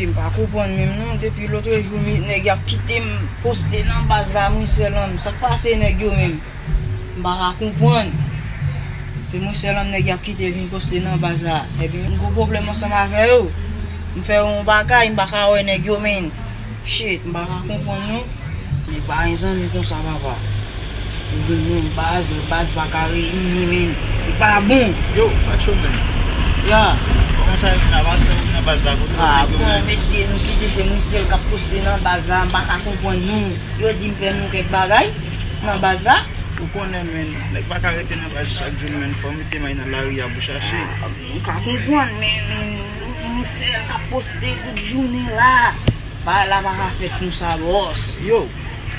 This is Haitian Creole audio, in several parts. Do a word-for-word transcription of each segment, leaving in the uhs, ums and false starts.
M pa konprann menm non, depi lòtrejou nèg y ap kite m poste nan baz la, mwen sèl an, sa k pase nèg yo menm? M pa ka konprann. Se mwen sèl an nèg y ap kite vin poste nan baz la. Ebyen, m gon pwoblèm ansanm avè yo. M fè yon bagay, m pa ka wè nèg yo, men. Shit, m pa ka konprann non. Nèg pa gen zanmi konsa, papa. Ou vin menm baz, baz pa ka reyini, men. Li pa bon. Yo, sa k cho, men? Ya. Kòman sa ye, men? Avan sa, ou nan baz la, kote... Ah, bon, mesye, nou kite se mwen sèl k ap poste nan baz la, m pa ka konprann nou. Yo di m fè nou kèk bagay nan baz la. Ou konnen, men, nèg pa ka rete nan baz chak jou, men, fò m mete may nan lari a pou chache. Ah, m ka konprann, men, men, mwen sèl k ap poste tout jounen la. Bagay la pa ka fèt konsa, bòs. Yo,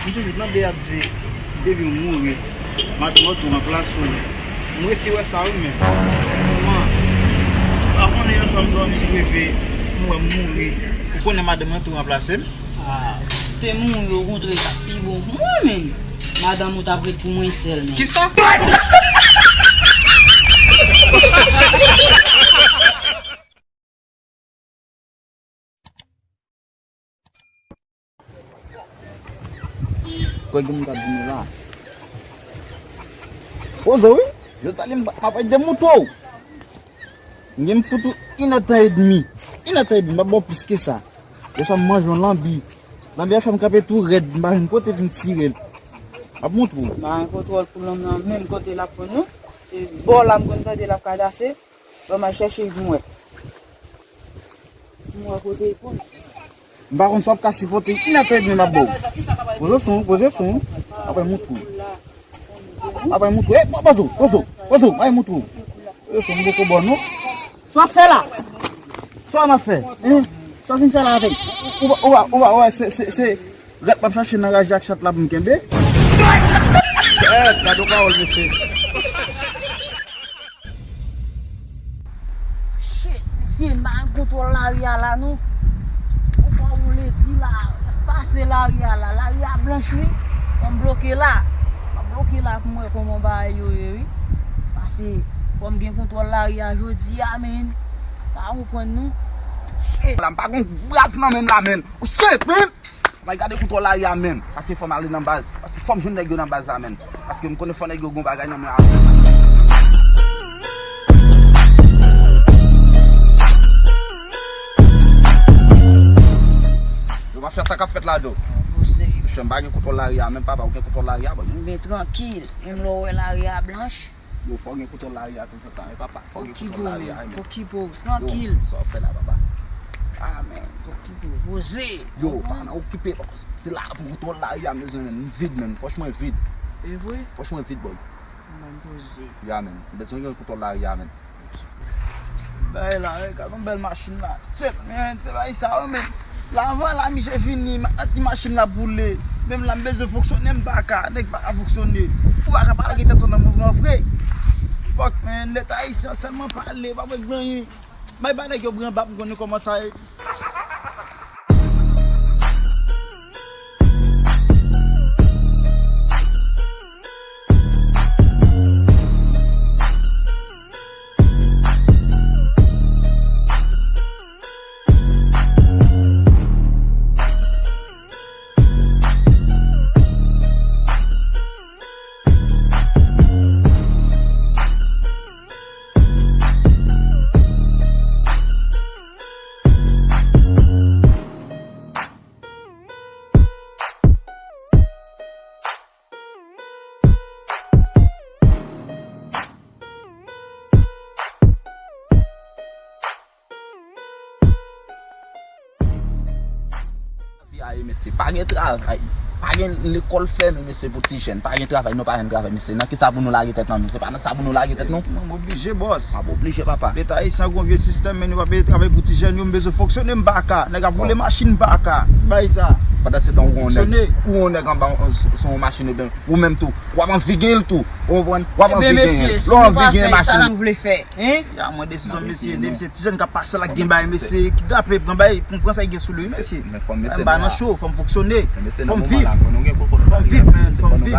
m toujou tande y ap di, depi w mouri, madanm ou tou ranplase w. M resi wè sa wi, men. Kòman? M pa konnen, yon swa m dòmi, m reve, m wè m mouri. Ou konnen madanm mwen tou ranplase m? Ah, te mouri, okontrè, t ap pi bon pou mwen, men. Madanm ou t ap ret pou mwen sèl, men. Kisa? Kwè gen moun k ap vini la. Poze w wi. Yo t ale m ap pale de moto w. M gen m fout ou inèdtan edmi. Inèdtan edmi, m ap ba w plis ke sa. Lè sa m manje yon lanbi. Lanbi a fè m kanpe tou rèd, m pa jwenn kote pou m tire l. M ap montre w. M pa gen kontwòl pou lanm nan menm kote l ap pran non. Se bò la m konn tande l ap kadase. Ban m al chèche l pou m wè. Pou m wè kote l pran. M pa konn sa w ap ka sipòte, inèdtan edmi m ap ba w. Poze w sou, poze w sou. Apre m montre w. Apre m montre w. E, poze w, poze w, poze w, apre m montre w. Poze w sou, m poko ba w non. Sa w ap fè la? Sa w ap fè? Hein? Sa w fin fè la avè m? Ou, ou, ou, ou, ou, se, se, se rèt m ap chache nan raje ak chat la pou m kenbe? Eh, gade yon pawòl, mesye. Shit, mesye, m pa gen kontwòl lari a la non. Ou pa ou le di la, pase lari a la, lari a blanch wi. Fò m bloke la. Fò m bloke la pou m wè kòman bagay yo ye wi. Pase fò m gen kontwòl lari a jodi a, men. Pa konprann non. Shit. La m pa gon braz nan men m la, men. Oh, shit, man. Mwen gade kontwòl lari a menm. Paske fò m ale nan baz. Paske fò m jwenn nèg yo nan baz la menm. Paske m konnen fò nèg yo gon bagay nan men avè m. Yo pa fè sa k ap fèt la, do. Mesye, m pa gen kontwòl lari a menm, papa, ou gen kontwòl lari a, bò. M byen trankil. Menm lè w wè lari a blanch. Yo, fò gen kontwòl lari a toujou tan, e papa. Fò gen kontwòl lari a, men. Okipe w, okipe w, trankil. Yo, sa w fè la, papa? Ah, men, okipe w, poze. Yo, pa nan okipe, papa. Se la pou kontwòl lari a, m bezwen, men. M vid, men. Pòch mwen vid. E vre? Pòch mwen vid, boy. Mwen poze. Ya, men. M bezwen gen kontwòl lari a, men. Bay la, gade yon bèl machin la. Shit, men, se bay sa yo, men. Lavan la, misye vini, ma-, ti machin la boule. Menm la, m bezwen fonksyone, m pa ka. Nèg pa ka fonksyone. Ou pa ka pa lage tèt ou nan mouvman vre. Fòk, men, leta ayisyen sèlman pale, pa wè gen anyen. Bay ba nèg yo bran bab, m konnen kòman sa ye. Lavi a ye, mesye, pa gen travay, pa gen lekòl fèmen, mesye, pou ti jèn, pa gen travay, nou pa jwenn travay, mesye, nan kisa pou nou lage tèt nou, se pa nan sa pou nou lage tèt nou. Non, m oblije, bòs. M ap oblije, papa. Leta ayisyen an gon vye sistèm, men nou pa peye travay pou ti jèn yo, m bezwen fonksyone, m pa ka. Nèg ap boule machin, m pa ka. Bay sa. Pandan se tan, ou gon nèg, ou gon nèg anba, sou yon machin, ebyen, ou menm tou, w ap anvi gen l tou. Ou konprann? W ap anvi gen l. Lè w anvi gen machin. Ebyen, mesye, si nou pa fè sa nou vle fè, hein? Ya, mwen desizyon, mesye, depi se ti jèn k ap pase la k gen bay, mesye, kidnape, pran bay, pran, pran sa ki gen sou li, mesye. Men fò m, mesye, m pa nan cho, fò m fonksyone. Fò m viv. Fò m viv, men, fò m viv.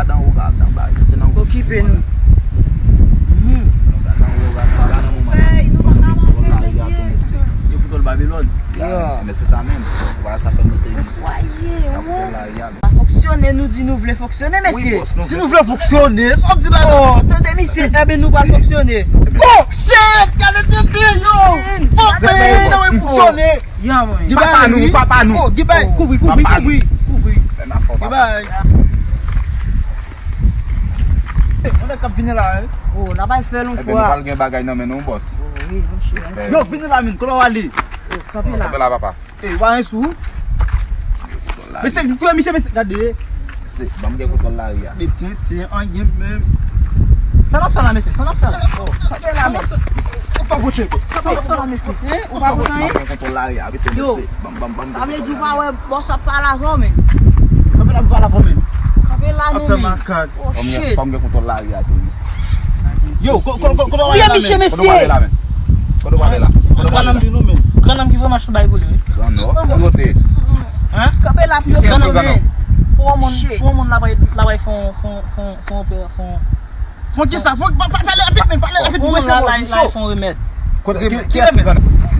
Okipe nou. Yo kontwòl Babilòn. Ya, men Se sa menm. Ou pa sa fè nou te. Fwaye, wi. Pa fonksyone, nou di nou vle fonksyone, mesye. Si nou vle fonksyone, sa w ap di la? Oh, tande misye, enben nou pral fonksyone. Oh, shit, gade tete, yo. Fòk mesye nou fonksyone. Papa nou, papa nou. Oh, Gibay, kouvri, kouvri, kouvri, kouvri. Gibay. Mwen k ap vini la, wi. Oh, n ap al fè l yon fwa. Enben nou pral gen bagay nan men nou, bòs. Oh, wi, monchè. Yo, vini la, men, kote w ale? Oh, kanpe la. Kanpe la, papa. Ey, w pa gen sou? Mesye, fè misye, mesye, gade. Mesye, ban m gen kontwòl lari a. Mete, te, anyen menm. Sa n ap fè la, mesye? Sa n ap fè la? Oh, kanpe la, men. Ou pa pote. Sa n ap fè la, mesye? Hein? Ou pa pote anyen? Ban m gen kontwòl lari a, mete, mesye. Ban m, ban m, ban m. Sa vle di ou pa wè bòs ap pale avè w, men. Kanpe la, m pale avè w, men. Kanpe la, non, men. Ap fè makak. Oh, shit. Fò m gen kontwòl lari a tou, mesye. Yo, ko-, ko-, ko-, kote w ale la, men? Kote w ale la, men? Kote w ale la? Kote w ale la? Grannanm ki vrèman ap bay pou li, wi. Grannanm, kote? Hein? Kanpe la pou yo fè nou, men. Pou yon moun, pou yon moun la bay, la bay fon, fon, fon, fon, fon, fon. Fon kisa? Fon, pa, pa, pale rapid, men, pale rapid, pou mwen se la, la, fon remèd. Kote, ki, ki remèd?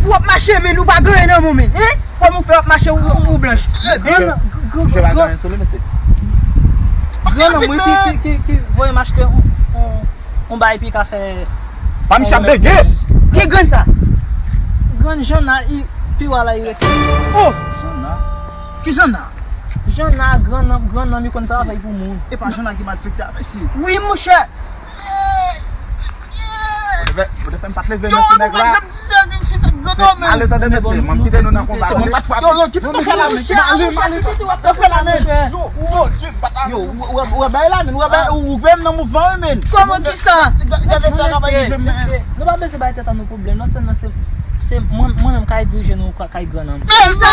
Ou ap mache, men ou pa gen anyen nan men w, men. Hein? Kòman ou fè w ap mache ou, ou blanch? Grannanm, grannanm, grannanm, wi, ki, ki, ki, ki voye m achte yon, yon, yon bagay pi ka fè. Pa misye ap bege. Ki grann sa? Grann Janna, i, pi wa la, i rete. Oh! Janna? Ki Janna? Janna, grannanm, grannanm, i konn travay pou moun. E pa Janna ki malfektè a, mesye. Wi, monchè. Ou te fè, ou te fè m pa t leve men sou nèg la. Ale, tande, mesye, mwen kite nou nan konba. Mwen pa t frape. Yo, yo, kite nou fè la, men. Ale, ale, kite w ap fè la, men. Yo, yo, yo, ou wè, ou wè bagay la, men. Ou wè bagay, ou, ou menm nan mouvman, wi, men. Kòman, kisa? Gade sa k ap rive, men. Nou pa bezwen bay tèt an nou pwoblèm, non, se, non, se, se mwen, mwen menm k al dirije nou, k al grannanm. Men sa!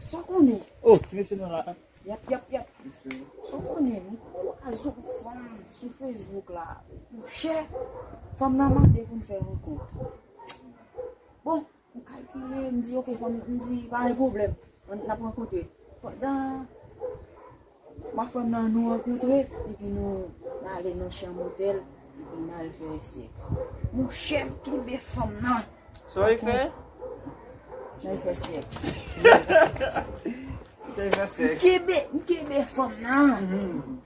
Sa w konnen? Oh, ti mesye nou la. Yap, yap, yap. Sa w konnen, m gon lwazo fanm sou Facebook la. Monchè, fanm nan mande pou n fè rankont. Bon, m kalkile, m di, ok, fanm, m di, pa gen pwoblèm. N ap rankontre. Pandan m ak fanm nan, nou rankontre, epi nou, n ale nan chanm otèl, epi n al fè sèks. Monchè, m kenbe fanm nan. Sa w fè? N al fè sèks. Sa w fè sèks? M kenbe, m kenbe fanm nan. Mhm.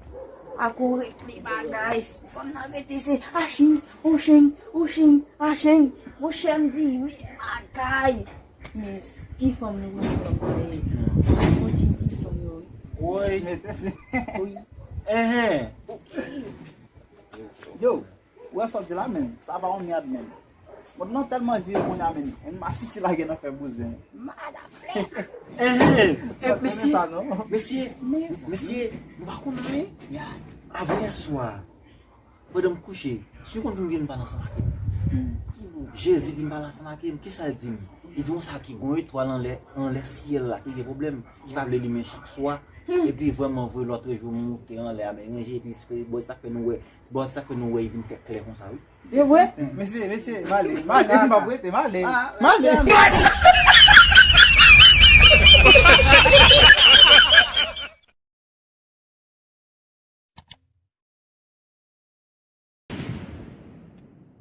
Ak on rete bagay. Fanm nan rete se achin, ochin, ochin, achin. Monchè, m di, men bagay. Men ki fanm nou konnen fanm sa ye? Mwen ti ti fanm yo, wi. Woy. Wi. Enhen. Yo, ou wè sa w di la, men. Sa pa yon mèd, men. Mond lan tèlman vire kounye a, men. Yon masisi lage nan fè bouzen. Madaflèk. Enhen. Mesye, mesye, mesye, nou pa konn anyen. Avanyè swa. Pandan m kouche, si w konn vin, vin pale ansanm ak m. Jezi vin pale ansanm ak m, kisa l di m? Li di m sa ki gon etwal anlè, anlè syèl la ki gen pwoblèm, ki pa vle limen chak swa. Epi vrèman vre, lòt jou m moute anlè a, men ranje, epi se bò sa k fè nou wè, bò sa k fè nou wè li vin fè klè konsa, wi. E vre? Mesye, mesye, m ale, m ale, m p ap rete, m ale. M ale.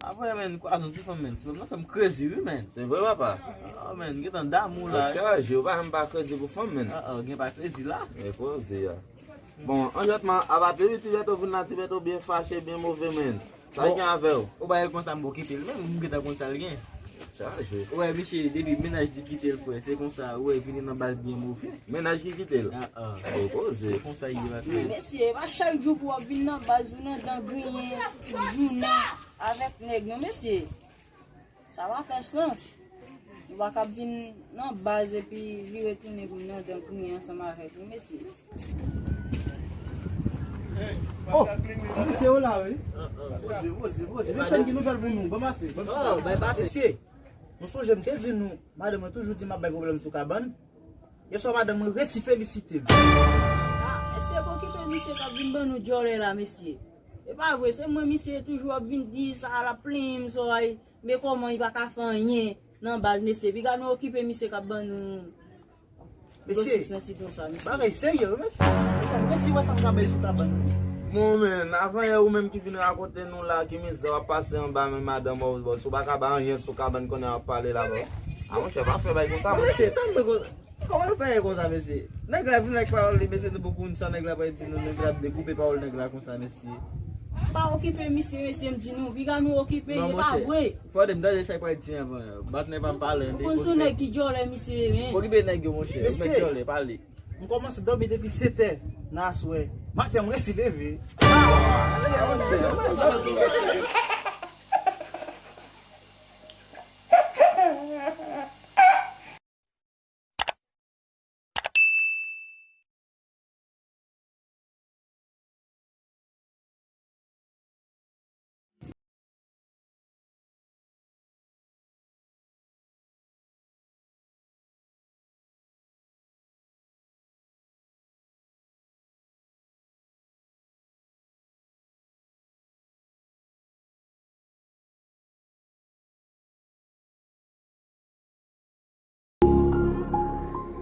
Apre, men, kwa zon ti fanm, men, ti fanm nan fè m krezi, wi, men. Se vre, papa. Ah, men, gentan damou la. Yo, karaje, ou pa janm pa krezi pou fanm, men. Ah, ah, gen pa krezi la. E koze a. Bon, anjètman, apa ti Bèto vin la, ti Bèto byen fache, byen move, men. Sa l gen avè w? Ou ba l konsa, m okipe l, men, m gentan konn sa l gen. Chaje. Ou wè, misye, depi mennaj li kite l, frè, se konsa, ou wè, vini nan baz byen move. Mennaj ki kite l? Ah, ah. Bon koze. Se konsa l ye, pa. Mesye, e pa chak jou pou w ap vin nan baz ou nan dan griyen, jounen avèk nèg, non, mesye. Sa pa fè sans. Nou pa kab vin nan baz epi vire tounen pou n nan dan griyen ansanm avèk nou, mesye. Oh, ti mesye yo la, wi. Poze, poze, poze. Mesye, ki nouvèl pou nou? Bon, pase, bon, pase. Mesye, nou sonje m te di nou, madanm mwen toujou di m ap bay pwoblèm sou kabann. Yèswa, madanm mwen resi felisite m. Ah, mesye, pa okipe misye k ap vin ban nou djòlè la, mesye. E pa vre, se mwen misye toujou ap vin di sa, l ap plenyen m, so, ay, men kòman li pa ka fè anyen nan baz, mesye. Piga nou okipe misye k ap ban nou. Mesye, bagay serye wi mesye. Mesye, mwen resi wè sa m ka bay sou kabann nou. Bon, men, avan yè ou menm ki vin rakonte nou la ki mizè w ap pase anba men madanm ou, bon, si w pa ka bay anyen sou kabann kounye a w ap pale la, bon. A monchè, pa fè bagay konsa, mesye, tann mwen konsa. Kòman nou fè konsa, mesye? Nèg la vin ak pawòl li, mesye, nou poko konn sa nèg la pral di nou, nèg la ap dekoupe pawòl nèg la konsa, mesye. Pa okipe misye, mesye, m di nou, piga nou okipe, e pa vre. Fòde m tande sa l pral di anvan. Patnè pa m pale, ou konn sou nèg ki djòlè misye ye, men. Okipe nèg yo, monchè, ou mèt djòlè, pale. M kòmanse dòmi depi sèt è nan aswè. Maten, m resi leve.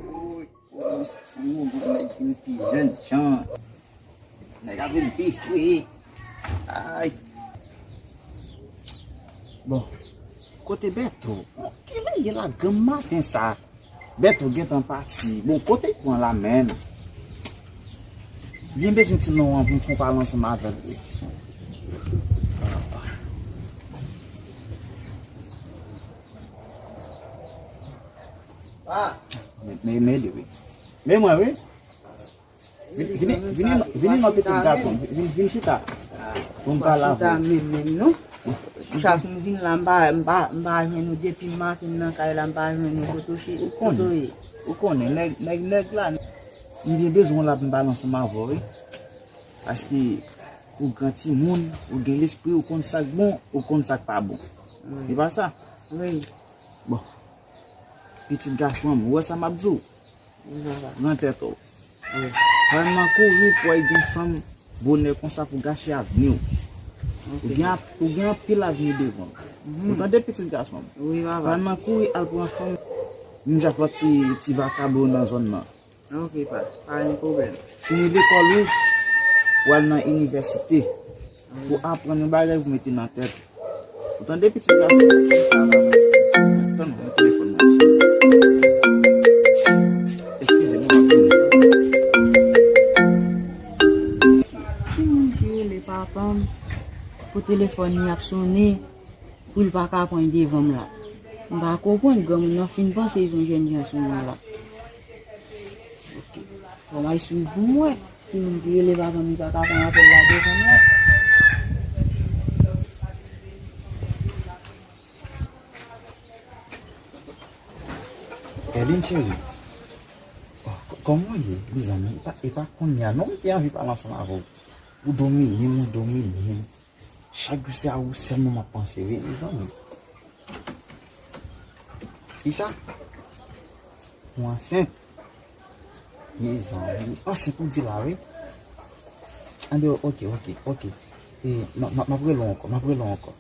Woy, woy, se yon gwo nèg vin pi jèn jan. Nèg la vin pi fre. Ay. Bon, kote Bèto? Kilè ye la granm maten sa? Bèto gentan pati. Bon, kote l pran la menm? Byen bezwen ti non an pou m fè yon pale ansanm avè l wi. Ah. Men, men, men li wi. Men mwen wi. Vini, vini, vini, vini non pitit gason. Vin, vin chita. Pou m pale avè w. Chita menm, menm non. Chak m vin la, m pa, m pa, m pa jwenn ou depi maten nan kay la, m pa jwenn ou. Kote w ye? Ou konnen, nèg, nèg, nèg la. M byen bezwen w la pou m pale ansanm avè w wi. Paske ou gran timoun, ou gen lespri, ou konn sa k bon, ou konn sa k pa bon. Wi. E pa sa? Wi. Bon. Pitit gason an, ou wè sa m ap di w? Wi, papa. Pran tèt ou. Wi. Pa nan kouri pou al gen fanm bonè konsa pou gache avni w. Ok. Ou gen ap-, ou gen anpil avni devan w. Mhm. Ou tande pitit gason m? Wi, papa. Pa nan kouri al pran fanm, m j ap pran ti, ti vakabon nan zòn nan. Ok, pa, pa gen pwoblèm. Fini lekòl ou, w al nan inivèsite pou aprann yon bagay pou mete nan tèt ou. Ou tande pitit gason? Tann mwen, telefòn mwen ap sonnen. Eskize m, m ap vini. Ki moun ki rele papa m pou telefòn li ap sonnen? Pou l pa ka pran devan m la. M pa konprann, granmoun nan fin panse l se yon jèn jan sou mwen la. Ok. Fò m al swiv pou m wè. Ki moun ki rele papa m, li pa ka pran apèl la devan m la. Erline cheri. Oh, k-, kòman w ye, mezanmi? E pa, e pa kounye a non m te anvi pale ansanm avè w. Ou domine m, ou domine m. Chak jou se a ou sèlman m ap panse, wi, mezanmi. Kisa? Ou ansent? Mezanmi, ansent ou di la, wi. Anben, ok, ok, ok. E, m, m, m ap rele w ankò, m ap rele w ankò.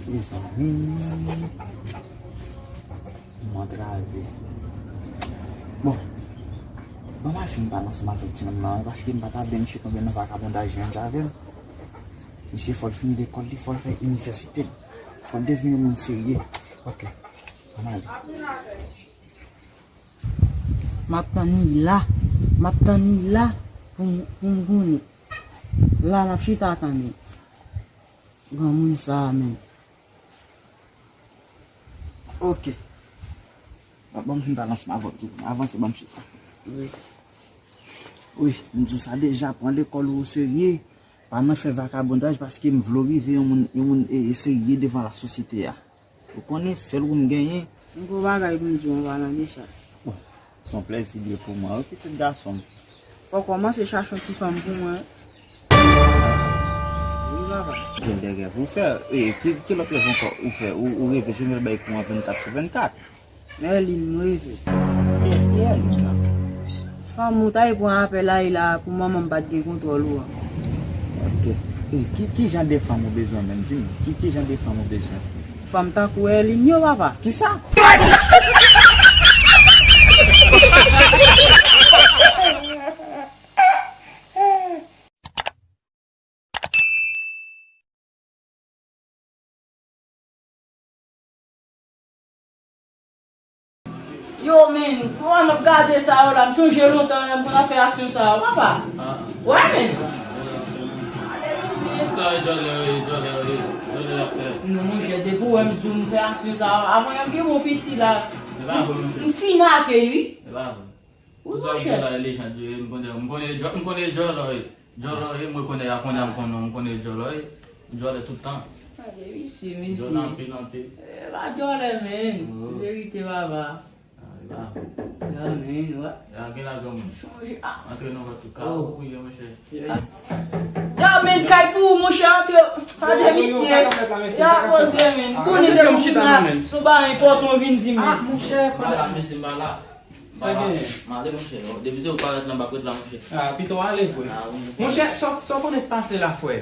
Mezanmi. M antrave. Bon. Ban m al fin pale ansanm avèk timoun nan, paske m pa ta vle misye tonbe nan vakabondaj menm jan avè m. Misye fò l fini lekòl li, fò l fè inivèsite l. Fò l devni yon moun serye. Ok. Ban m ale. M ap tann li la. M ap tann li la pou m, pou m konnen. La, n ap chita tann li. Granmoun sa a menm. Ok. Bon, ban m fin pale ansanm avè w tou. Avanse, ban m chita. Wi. Wi, m di w sa deja, pran lekòl ou oserye. Pa nan fè vakabondaj paske m vle w rive yon moun, yon moun, e, e serye devan lasosyete a. Ou konnen, sèl ou m genyen. M gon bagay pou m di w an palan de sa. Bon, se yon plèzi li ye pou mwen, wi, pitit gason m. Fò w kòmanse chache yon ti fanm pou mwen. Wi, papa. Gen de rèv ou fè. E, ki, ki lòt rèv ankò ou fè? Ou, ou reve jwenn yon bèl pou mwen vennkat sou vennkat. Erline, m reve. Kiyès ki Erline nan? Fanm ou ta pran apèl la, e la pou manman m pa t gen kontwòl ou an. Ok. E ki, ki jan de fanm ou bezwen menm? Di m, ki, ki jan de fanm ou bezwen? Fanm tankou Erline yo, papa. Kisa? Yo, men, kòman m ap gade sa yo la? M sonje lontan lè m konn ap fè aksyon sa yo, papa. Wè, men. Gade, mesye. Sa e djòlè, e djòlè, e djòlè ap fè. Non, monchè, depi w wè m di w m fè aksyon sa yo, avan yè m gen bon piti la. M fin make, wi. Ou sa monchè. Djòlè, lejann, m konnen, m konnen djò-, m konnen djòlè, wi. Djòlè, wi, mwen konnen, a konnen, m konnen, m konnen djòlè, wi. Djòlè tout tan. Gade, mesye, mesye. Djòlè anpil, anpil. E pa djòlè, men. Verite, papa. Ya, men, wè. Ya, gen la granmoun. Sonje, ah. Antre nan vòt ou ka, ou ye, monchè. Ya, men, kay pou ou, monchè, antre. Gade, mesye. Ya, poze, men. Konnen depi m la, sou bagay enpòtan, vin di m. Ah, monchè, pa la, mesye, m pa la. Sa gen? M ale, monchè. Depi se ou parèt la, m p ap ret la, monchè. Ah, pito w ale vre. Ah, wi. Monchè, sa, sa w konnen k pase la, frè?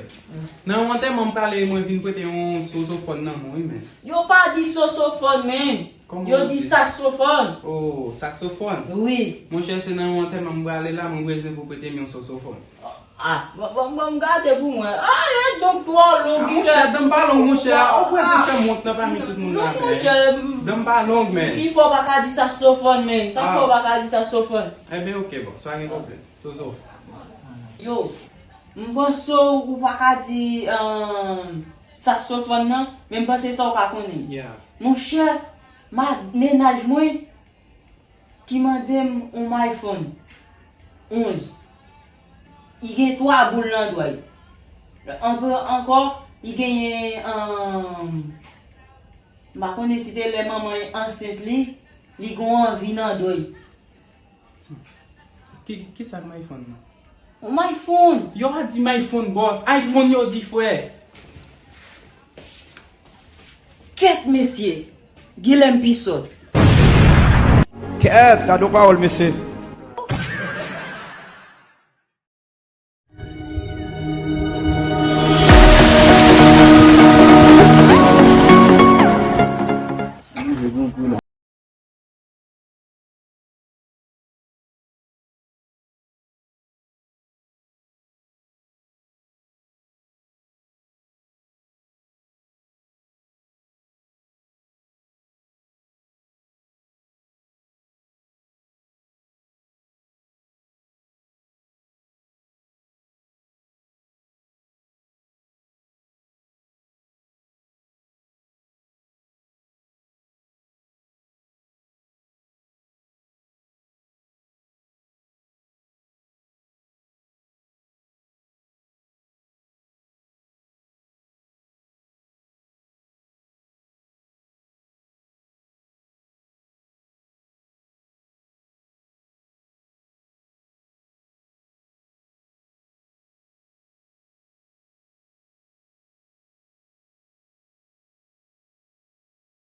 Nan yon antèman, m prale, mwen vin prete yon sozofòn nan men w, wi, men. Yo pa di sosofòn, men. Yo di saksofòn. Oh, saksofòn? Wi. Monchè, se nan yon antèman m prale la, mwen bezwen pou prete m yon sosofòn. Ah, bon, bon, bon, gade pou mwen. Ah, e donk twò long. Ah, monchè, dan m pa long, monchè. Ou prèske fè m wont nan pami tout moun la, men. Non, monchè. Dan m pa long, men. Ki fè w pa ka di saksofòn, men? Sa k fè w pa ka di saksofòn? Enben, oke, bòs, pa gen pwoblèm. Sozofòn. Yo, m panse w pa ka di, um, saksofòn nan, men m panse sa w ka konnen. Yeah. Monchè, ma-, mennaj mwen, ki mande m yon iPhone onz. Li gen twa boul nan dwa l. Ankò, ankò, li genyen, um, m pa konnen si te lè manman l ansent li, li gen yon anvi nan dwa l. Ki, ki sa k iPhone nan? Yon iPhone! Yo pa di iPhone, bòs. iPhone yo di, frè. Kèt, mesye! Genlè m pi sòt. Kèt, gade yon pawòl, mesye.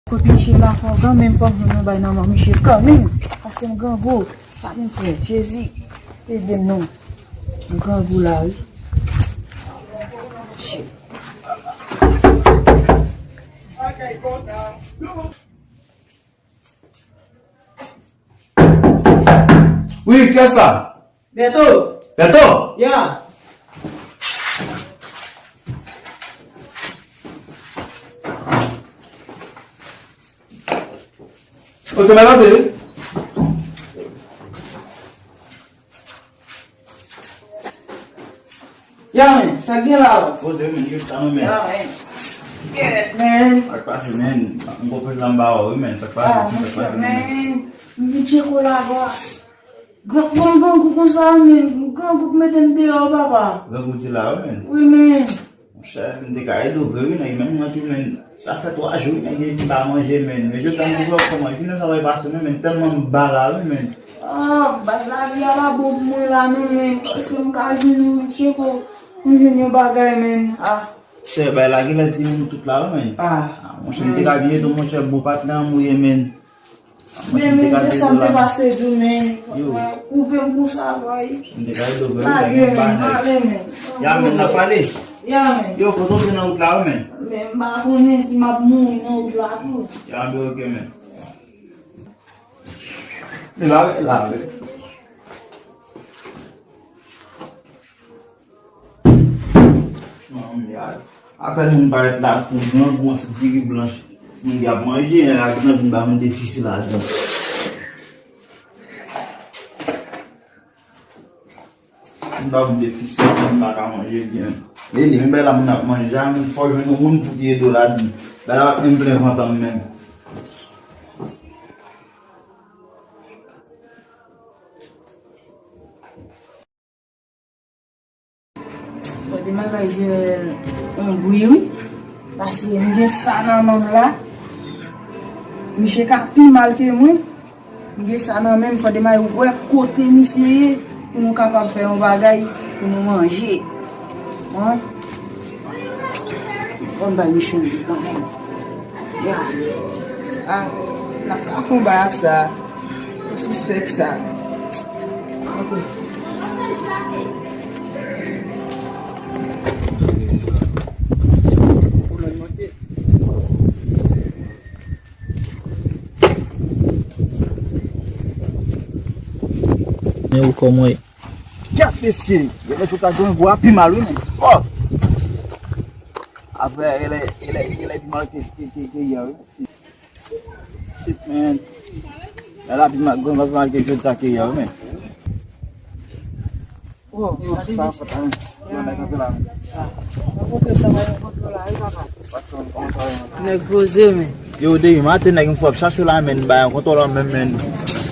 Kot Michel la fò kanmenm, fòk jwenn yon bay nan men Michel kanmenm. Pase m grangou. Sa m fè? Jezi, ede m non. M grangou la, wi. Shit. Wi, kiyès sa? Bèto. Bèto? Ya. Ok, mwen tande. Ya, men, sa k gen la, bòs? Poze, men, yo, sa nou, men. Ya, men. Yeah, men. Sa k pase, men? M konprann la m ba wè, wi, men. Sa k pase, sa k pase, men? M vin tcheke w la, bòs. Gran, bon, grangou konsa, men. Grangou k mete m deyò, papa. Grangou di la, wi, men. Wi, men. Monchè, m te ka ede w vre, wi, nèg, men mwen tou, men. Sa fè twa jou, wi, nèg, m pa manje, men. Men jodi a, m te fè w kòman, jounen sa va pase, men, men, tèlman m ba la, wi, men. Ah, bay lavi a pa bon pou mwen la, non, men. Èske m ka jwenn yon tcheko, m jwenn yon bagay, men. Ah. Sè, bay la genlè di nou tout la, wi, men. Ah. Ah, monchè, m te ka byen tou, monchè, bon patnè an mwen ye, men. Men, men, se sa m te pase di w, men. Yo. Koupe m konsa, boy. M te ka ede w, men. Lage, men, ale, men. Ya, men, n ap pale. Ya, men. Yo, fò tonbe nan wout la, wi, men. Men, m pa konnen si m ap mouri nan wout la, tou. Ya, men, ok, men. Li pa ret la vre. Manmay. Apre moun parèt la tou grangou, yon ti diri blanch. Moun ki ap manje, lè la grangou, ba moun defisi ladan. M pa vle fis la, m pa ka manje byen. E li, men bay la moun ap manje, a, men fò jwenn yon moun pou ki ede w ladan. Bay la ap menm plen vant an menm. Fò demen bay jwe yon bri, wi. Paske m gen sa nan men m la. Misye ka pi mal ke mwen. M gen sa nan men m, fò demen wè kote misye ye, pou nou kapab fè yon bagay, pou nou manje. Bon. Fò m bay misye yon kanmenm. Ya. Sa, n ap ka fè yon bagay ak sa. Ou sispèk sa. Ok. Men ou kòman ye? Gad mesye, genlè sot a grangou a pi mal wi men. Oh! Apre, genlè, genlè, genlè pi mal ke, ke, ke, ke yè wi. Shit, man. Genlè pi mal, grangou a pi mal ke jodi sa ke yè wi men. Oh, yo, sa fòt la men. Yo nèg antre la men. Nèg poze men. Yo, depi maten nèg m fè ap chache w la men, m ba yon kontwòl an men men.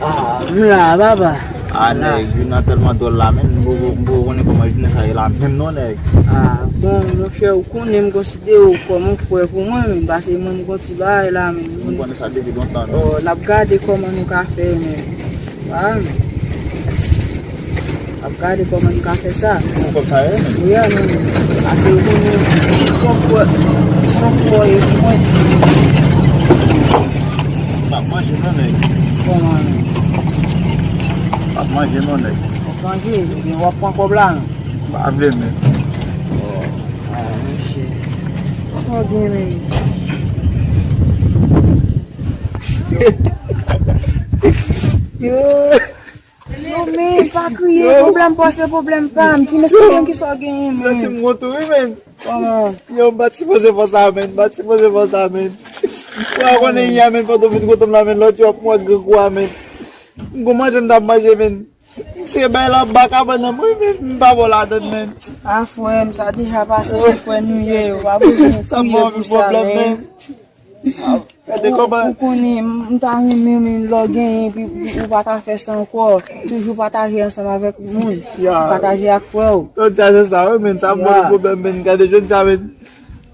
Ah, m la papa. Ah, nèg, jounen an tèlman dwòl la men, m poko, m poko konnen kòman jounen sa ye la menm non nèg. Ah, bon, monchè, ou konnen m konsidere w kòm yon frè pou mwen men, paske mwen m gon ti bagay la men. M konnen sa depi lontan non. Oh, n ap gade kòman nou ka fè men. Ah, men. Ap gade kòman nou ka fè sa. Pou kòb sa ye, men. Wi, a, men. Ase yo konnen son fwa, son fwa e pou mwen. M ap manje non, nèg. Kòman, men? M ap manje non, nèg. W ap manje, ebyen w ap pran kòb la, non? M pa vle, men. Oh, ah, mesye. Sa w gen, men? Yo. Yo, men, pa kriye, pwoblèm pa w se pwoblèm pa m. Di mesye, men, kisa w genyen, men? Santi m wont wi, men. Kòman? Yo, m pa t sipoze fè sa, men. M pa t sipoze fè sa, men. Ou pa konnen yè, men, pandan w vin kote m la, men, lòt jou w ap mwen grangou a, men. M gon manje m t ap manje, men. M se bay la ba kabann nan mwen, men. M pa ba w ladann, men. A, frè m, sa deja pase, se frè nou ye. Ou pa bezwen kriye pou sa, men. Gade kòman. Ou, ou konnen, m, m ta renmen, men lè w genyen, epi, epi ou pa ta fè sa ankò. Toujou pataje ansanm avèk moun. Ya. Pataje ak frè w. Jodi a se sa, wi, men, sa bon pwoblèm, men. Gade, jodi a, men.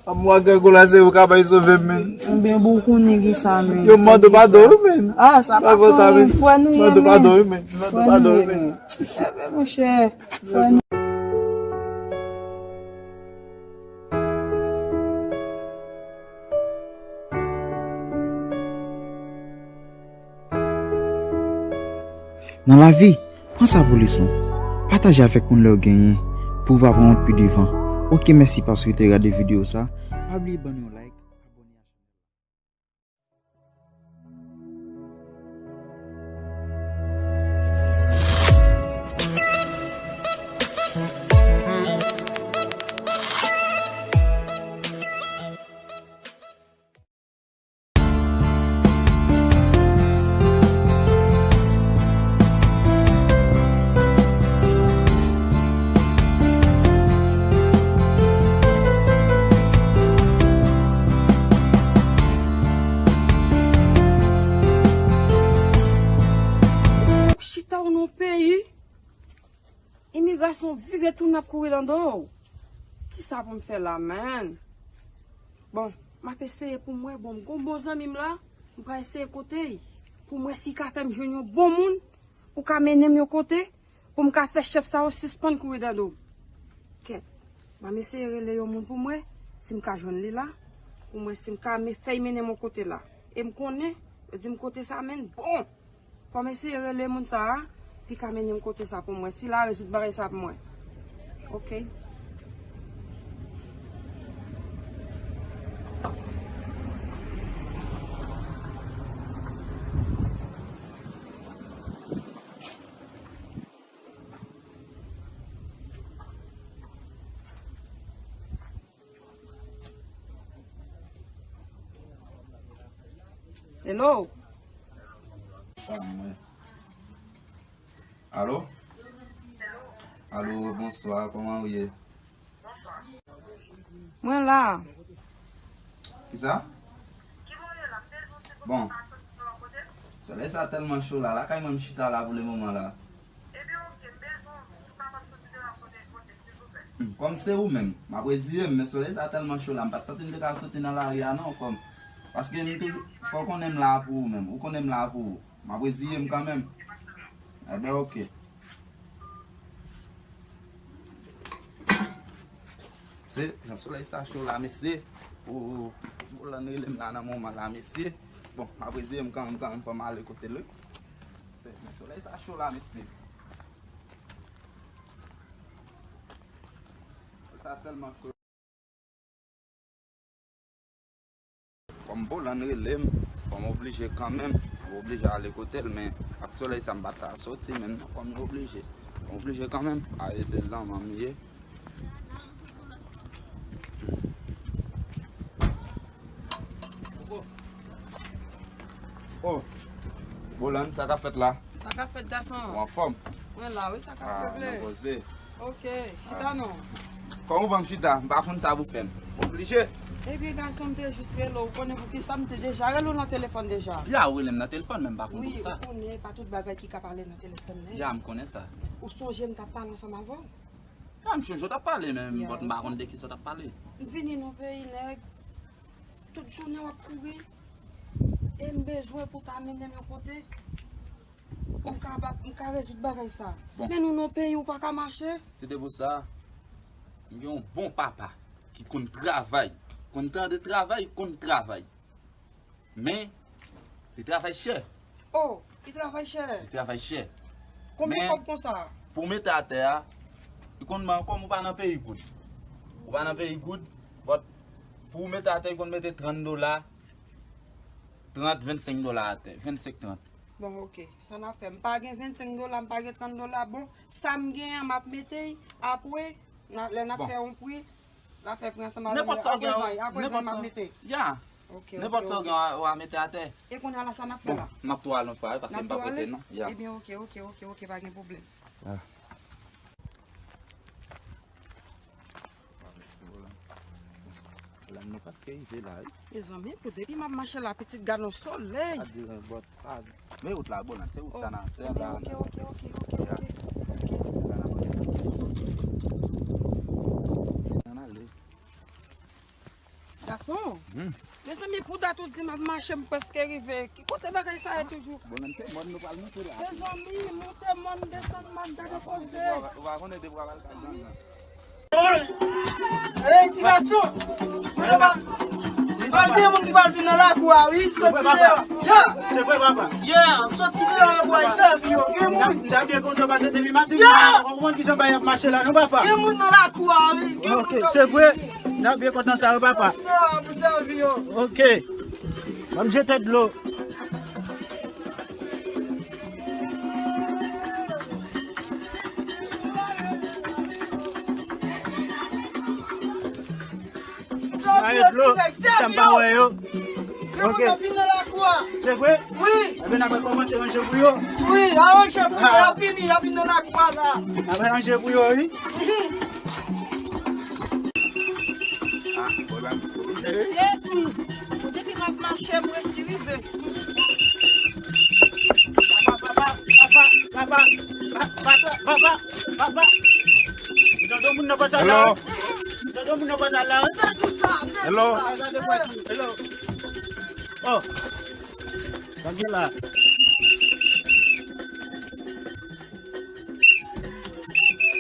Anmwa, grangou la, se ou ka bay sove m, men. Ebyen, bon, ou konnen gen sa, men. Yo, m mande w padon, wi, men. Ah, sa pa fè anyen, frè nou ye, men. M mande w padon, wi, men. M mande w padon, wi, men. Ebyen, monchè, frè nou. Nan lavi, pran sa pou leson. Pataje avèk moun lè w genyen, pou w pa pran wont pi devan. Oke, mèsi paske w te gade videyo sa. Pa bliye ban nou yon like, abòne a chanèl la. Chita w nan peyi. Imigrasyon vire tounen ap kouri nan do w. Kisa pou m fè la, man? Bon, m ap eseye pou m wè, bon, m gon bon zanmi m la, m pral eseye kote l, pou m wè si l ka fè m jwenn yon bon moun, pou ka mennen m yon kote, pou m ka fè chèf sa yo sispann kouri nan do m. Kèt, m ap eseye rele yon moun pou m wè, si m ka jwenn li la, pou m wè si m ka me-, fè l mennen m yon kote la. E m konnen, yo di m kote sa, man, bon. Fò m eseye rele moun sa a, li ka mennen m kote sa pou mwen. Si l a rezoud bagay sa pou mwen. Hello? Sa mwen. Alo? Alo, bonswa, kòman ou ye? Mwen la. Kisa? Bon. Solèy sa tèlman cho la, lakay mwen m chita la pou le moman la. Hmm, kòm se ou menm, m ap reziye m, men solèy sa tèlman cho la, m pa t santi m te ka soti nan lari a non, kòm. Paske m toujou, fò w konnen m la pou ou menm, ou konnen m la pou ou. M ap reziye m kanmenm. Enben, oke. Se jan solèy sa cho la, mesye. Pou Bolan rele m la nan moman la, mesye. Bon, m ap reziye m kanmenm, kanmenm, fò m ale kote l wi. Se, men solèy sa cho la, mesye. Solèy sa tèlman cho. Kòm Bolan rele m, fò m oblije kanmenm, m oblije ale kote l, men ak solèy sa m pa ta soti menm non, kòm m oblije. M oblije kanmenm, ale se zanmi m ye. Oh, Bolan, sa k ap fèt la? Sa k ap fèt, gason? Ou anfòm? Mwen la, wi, sa k ap regle? Ah, nou poze. Ok, chita non. Kòm ou ban m chita, m pa konn sa pou fè m. Oblije. Ebyen, gason, m te jis rele w. Ou konnen poukisa m te deja rele w nan telefòn deja. Ya, ou rele m nan telefòn, men m pa konn poukisa. Wi, ou konnen pa tout bagay ki ka pale nan telefòn, non. Ya, m konnen sa. Ou sonje m t ap pale ansanm avè w? Ya, m sonje w t ap pale, men, but m pa konn de kisa w t ap pale. M vini nan peyi nèg. Tout jounen w ap kouri. E m bezwen pou w ta mennen m yon kote. Pou m ka, m ka rezoud bagay sa. Bon. Men nou nan peyi ou pa ka mache. Se te pou sa, m gen yon bon papa ki konn travay. Konn tande travay, konn travay. Men, li travay chè. Oh, li travay chè. Li travay chè. Konbyen kòb konsa? Men, pou mete atè a, li konn ban, kòm ou pa nan peyi goud. Ou pa nan peyi goud, but pou mete atè, li konn mete trant dola, trant, vennsenk dola atè, vennsenk, trant. Bon, ok. Sa n ap fè? M pa gen vennsenk dola, m pa gen trant dola. Bon, sa m gen an, m ap mete l apre, lè n ap fè yon pri, n ap fè pri ansanm avè m. Nenpòt sa w gen, apre, apre, m ap mete. Ya. Ok, ok, ok. Nenpòt sa w gen, w a mete atè. E kounye a la, sa n ap fè la? Bon, m ap tou al yon fwa, wi, paske m pa pote non. Ya. Ebyen, ok, ok, ok, ok, pa gen pwoblèm. Ya. Lan nou prèske rive la, wi. Mezanmi, pou depi m ap mache la, pitit, gad yon solèy. Pa di, but, pa di. Men wout la, bon, se wout sa nan, se anba. Ebyen, ok, ok, ok, ok, ok, ok. Ann ale. Gason, mezanmi, pou dat ou di m ap mache, m prèske rive. Ki kote bagay sa ye toujou? Bon, nan te mòn nou pral monte la. Mezanmi, monte mòn, desann mòn, gade koze. Ou pa konnen depi w ap al sa nan. Ey, ti gason, mwen pa, pa gen moun ki pral vin nan lakou a, wi, soti deyò. Ya! Se vre, papa. Ya, soti deyò la pou al sèvi yo. Gen moun. M ta byen kontan pase depi maten, m pa konprann kijan bagay ap mache la, non, papa. Gen moun nan lakou a, wi. Gen moun k ap vini. Ok, se vre. M ta byen kontan sa, wi, papa. Soti deyò la pou sèvi yo. Ok. Ban m jete dlo. Sa e dlo, sa m pa wè yo. Ok. Se vre? Wi. Ebyen, n ap kòmanse ranje pou yo. Wi, aranje pou yo. Y ap vini, y ap vini nan lakou a la. N ap ranje pou yo, wi. Mesye, depi m ap mache, m resi rive. Papa, papa, papa, papa, papa, papa, papa. Jan do moun nan konsa la. Hello. Jan do moun nan konsa la. Hello. Hello. Oh. Sa gen la.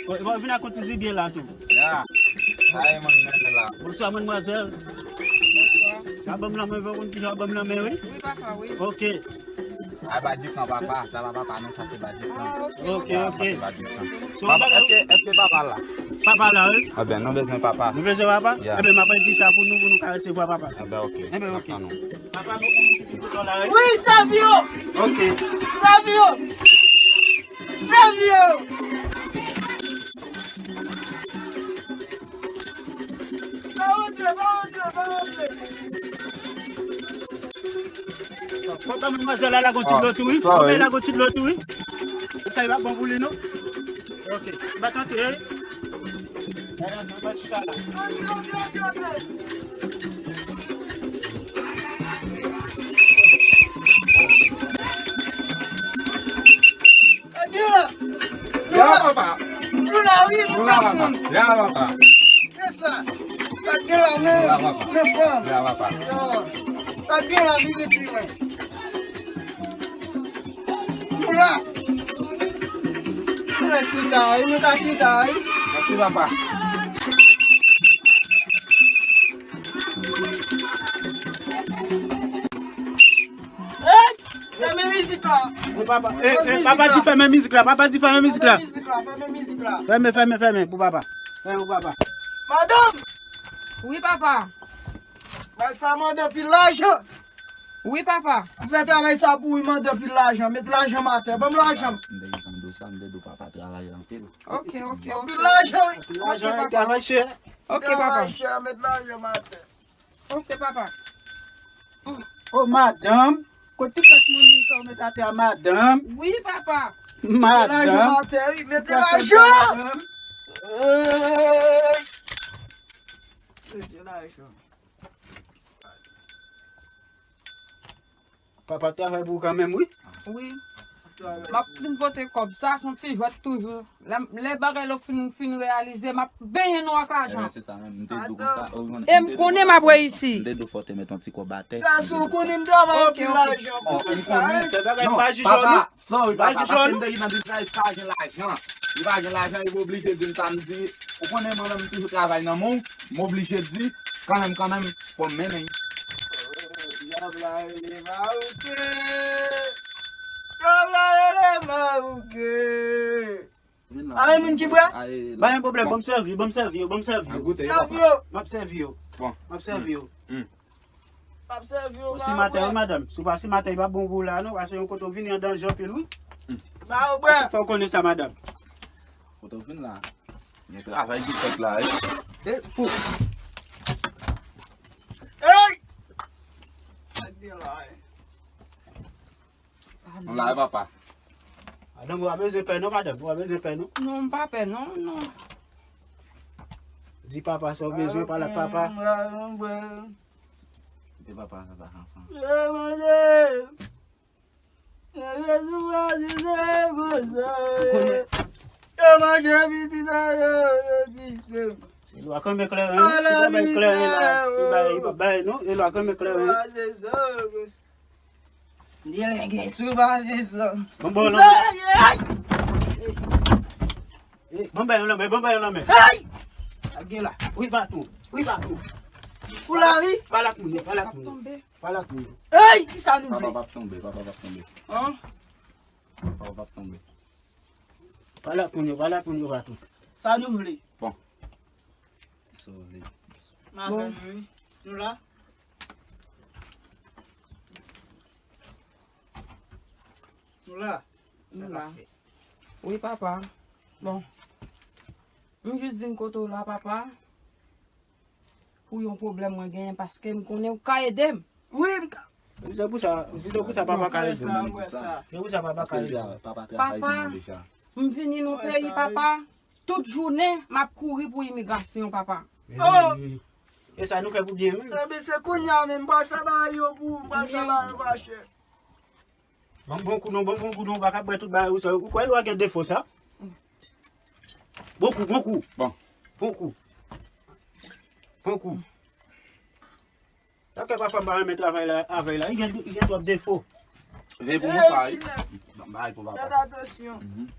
Bon, bon, vin ak yon ti zibye la tou. Ya. Sa e moun menm la. Bonswa, madmwazèl. Bonswa. Ka ban m lanmen, ou konn kijan w ban m lanmen, wi? Wi, papa, wi. Ok. A, badjiflan, papa. Sa pa papa, non, sa se badjiflan. Ah, ok. Ok, ok. Sa se badjiflan. Papa, èske, èske papa la? Papa la, wi. Ebyen, nou bezwen papa. Nou bezwen papa? Ya. Ebyen, m ap di sa pou nou, pou nou ka resevwa papa. Ebyen, ok. Ebyen, ok. N ap tann ou. Papa, nou konn ki pi kontan la, wi? Wi, sèvi yo! Ok. Sèvi yo! Sèvi yo! Pa rantre, pa rantre, pa rantre. Ban manmzèl la lage yon ti dlo tou, wi. Ban manmzèl la lage yon ti dlo tou, wi. Sa yo ap bon pou li, non? Ok. M pa tante, wi. Ban ti sa la. Antre, antre, antre, antre. Antre la. Ya, papa. Nou la, wi, nou la, papa. Ya, papa. Se sa. Sa gen la, men. Nou la, papa. Men frè. Ya, papa. Yo. Sa gen la, vin isit, men. Nou la. Nou la chita, wi, nou ka chita, wi. Mèsi, papa. Hey! Fèmen mizik la. Wi, papa. Eh, eh, papa di fèmen mizik la. Papa di fèmen mizik la. Fèmen mizik la, fèmen mizik la. Fèmen, fèmen, fèmen pou papa. Fèmen pou papa. Madanm! Wi, papa. Bay sa mande anpil lajan. Wi, papa. Ou fè travay sa pou wi mande anpil lajan. Met lajan m atè. Ban m lajan m. M te di sa, m te di papa travay anpil. Ok, ok, ok. Anpil lajan, wi. Anpil lajan, wi, travay chè. Ok, papa. Travay chè, met lajan m atè. Ok, papa. Mm. Oh, madanm. Kot ti klas moun sa w met atè a, madanm? Wi, papa. Madanm. Mete lajan atè, wi. Mete lajan. Hey! Mete lajan. Papa travay pou ou kanmenm, wi. Wi. M ap vin pote kòb. Sa se yon ti jwèt toujou. Lè, lè bagay la fin, fin reyalize, m ap benyen nou ak lajan. Ebyen, se sa menm, m te di w konsa. E m konnen m ap reyisi. M te di w fò w te met yon ti kòb atè. Sa si w konnen m travay anpil lajan. Ok, ok. Ou konnen, se bagay pa jije w, non. Sa w pa jije w, non? Paske m te gen nan di sa, li pa gen lajan. Li pa gen lajan, li oblije di m sa m di. Ou konnen mwen menm, m toujou travay nan men w, m oblije di, kanmenm, kanmenm, fò m mennen. Dyab la rele Maroke. Dyab la rele Maroke. Vin la. Ay, moun ki bwè? Ay, la. Pa gen pwoblèm, bon, ban m sèvi, ban m sèvi yo, ban m sèvi yo. Sèvi yo. M ap sèvi yo. Bon. M ap sèvi yo. Mm. M ap sèvi yo. Ou simatè, wi, madanm. Si w pa simatè, li pa bon pou ou la, non, paske yon kote w vini an danje anpil, wi. Mm. Ba yo bwè. Fò w konnen sa, madanm. Kote w vin la. Gen travay ki fèt la, wi. E, pou. Hey! Sa k gen la, wi. Nou la, papa. Madanm, ou pa bezwen pè non, madanm. Ou pa bezwen pè non. Non, m pa pè non, non. Di papa sa w bezwen, pale ak papa. Di papa sa pa anfan. Yo manje pitit a yo, yo di se. Se lwa kanmenm kleren, wi. Se pa bay kleren la. Li bay, li pa bay, non. Se lwa kanmenm kleren. Delenge sou baze sa. Bon, bon, non. Ay! Eh, bon, bay yon lanmen, bon, bay yon lanmen. Ay! Sa gen la. Wi, baton. Wi, baton. Ou la, wi? Pale ak moun yo, pale ak moun yo. Pale ak moun yo. Ey, ki sa nou vle? Papa p ap tonbe, papa p ap tonbe. An? Papa p ap tonbe. Pale ak moun yo, pale ak moun yo, baton. Sa nou vle? Bon. Sa w vle? M avè nou, wi. Nou la? Nou la? Nou la. Wi, papa. Bon. M jis vin kote w la, papa. Pou yon pwoblèm mwen genyen, paske m konnen w ka ede m. Wi, m ka. Se pou sa, se pou sa papa ka ede m. Se pou sa papa ka ede m. Papa, m vini nan peyi, papa. Tout jounen, m ap kouri pou imigrasyon, papa. Oh! E sa nou fè pou byen, wi. Ebyen, se kounye a menm, m pral fè bagay yo pou ou, m pral fè bagay yo pa chè. Ban m bon kou non, ban m bon kou non, ou pa ka bwè tout bagay ou sa. Ou kwè lwa gen defo sa? Bon kou, bon kou. Bon. Bon kou. Bon kou. Sa fè papa m pa renmen travay la, avè l la. Li gen, li gen twòp defo. Veye pou mwen, papa, wi. Bay pou papa. Fèt atansyon. Mhm.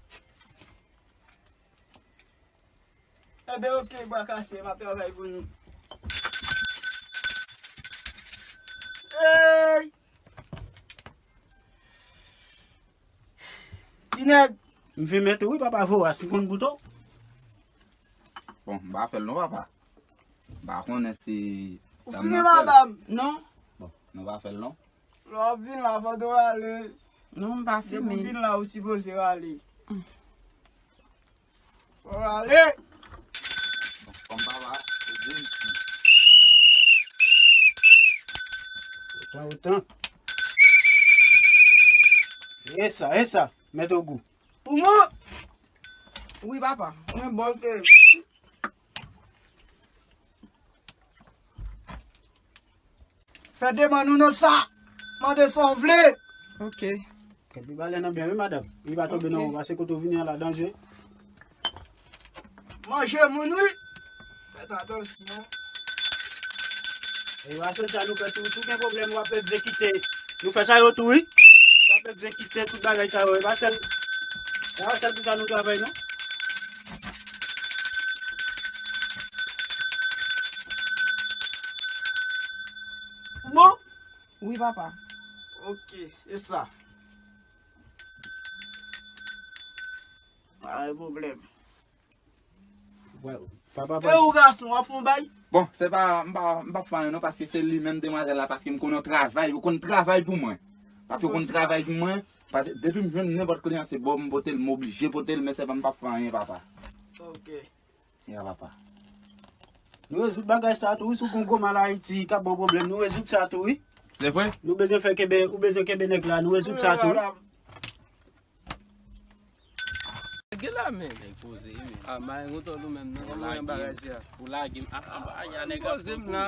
Enben, oke, bwa kase, m ap travay pou nou. Ey! Ti nèg! M fimen tou, wi, papa, voras, m konn bouton. Bon, m pa fè l non, papa. M pa konnen si... Ou fimen, madanm? Non. Bon, nou pa fè l non. Lè w ap vin la, fò w ale. Non, m pa fimen. Depi w vin la, ou sipoze ale. Fò w ale. Bon, kòm papa, se James. Otan, otan. E sa, e sa, mèt Ogou. Pou mwen? Wi, papa. Mwen bon. Ok. Fè demann ou nan sa. Mande sa w vle. Ok. Kèt li balè nan byen wi, madanm. Li pa tonbe nan ou, pase kote w vini an la danje. Manje moun wi. Fèt atansyon. E w a sèl sa nou fè tou, si w gen pwoblèm w ap egzekite. Nou fè sa yo tou wi. W ap egzekite tout bagay sa yo. E pa sèl, e pa sèl pou sa nou travay non. Bon. Wi, papa. Ok, se sa. Pa gen pwoblèm. Wè, papa, e ou gason, w ap fè yon bay? Bon, se pa, m pa, m p ap fè anyen non, paske se li menm demwazèl la, paske m konnen w travay, ou konn travay pou mwen. Paske ou konn travay pou mwen, paske depi m jwenn nenpòt kliyan, se ba w m pote l, m oblije pote l, men se pa m p ap fè anyen, papa. Ok. Ya, papa. Nou rezoud bagay sa tou, wi, si w gon gwo mal Ayiti, k ap ba w pwoblèm, nou rezoud sa tou, wi. Se vre? Nou bezwen fè kenbe, ou bezwen kenbe nèg la, nou rezoud sa tou, wi. Gen la men. Nèg poze, wi. A, ma gen kontwòl ou menm, non. Ou lage m. Ou lage m. A, anba, a, ya nèg ap poze m la,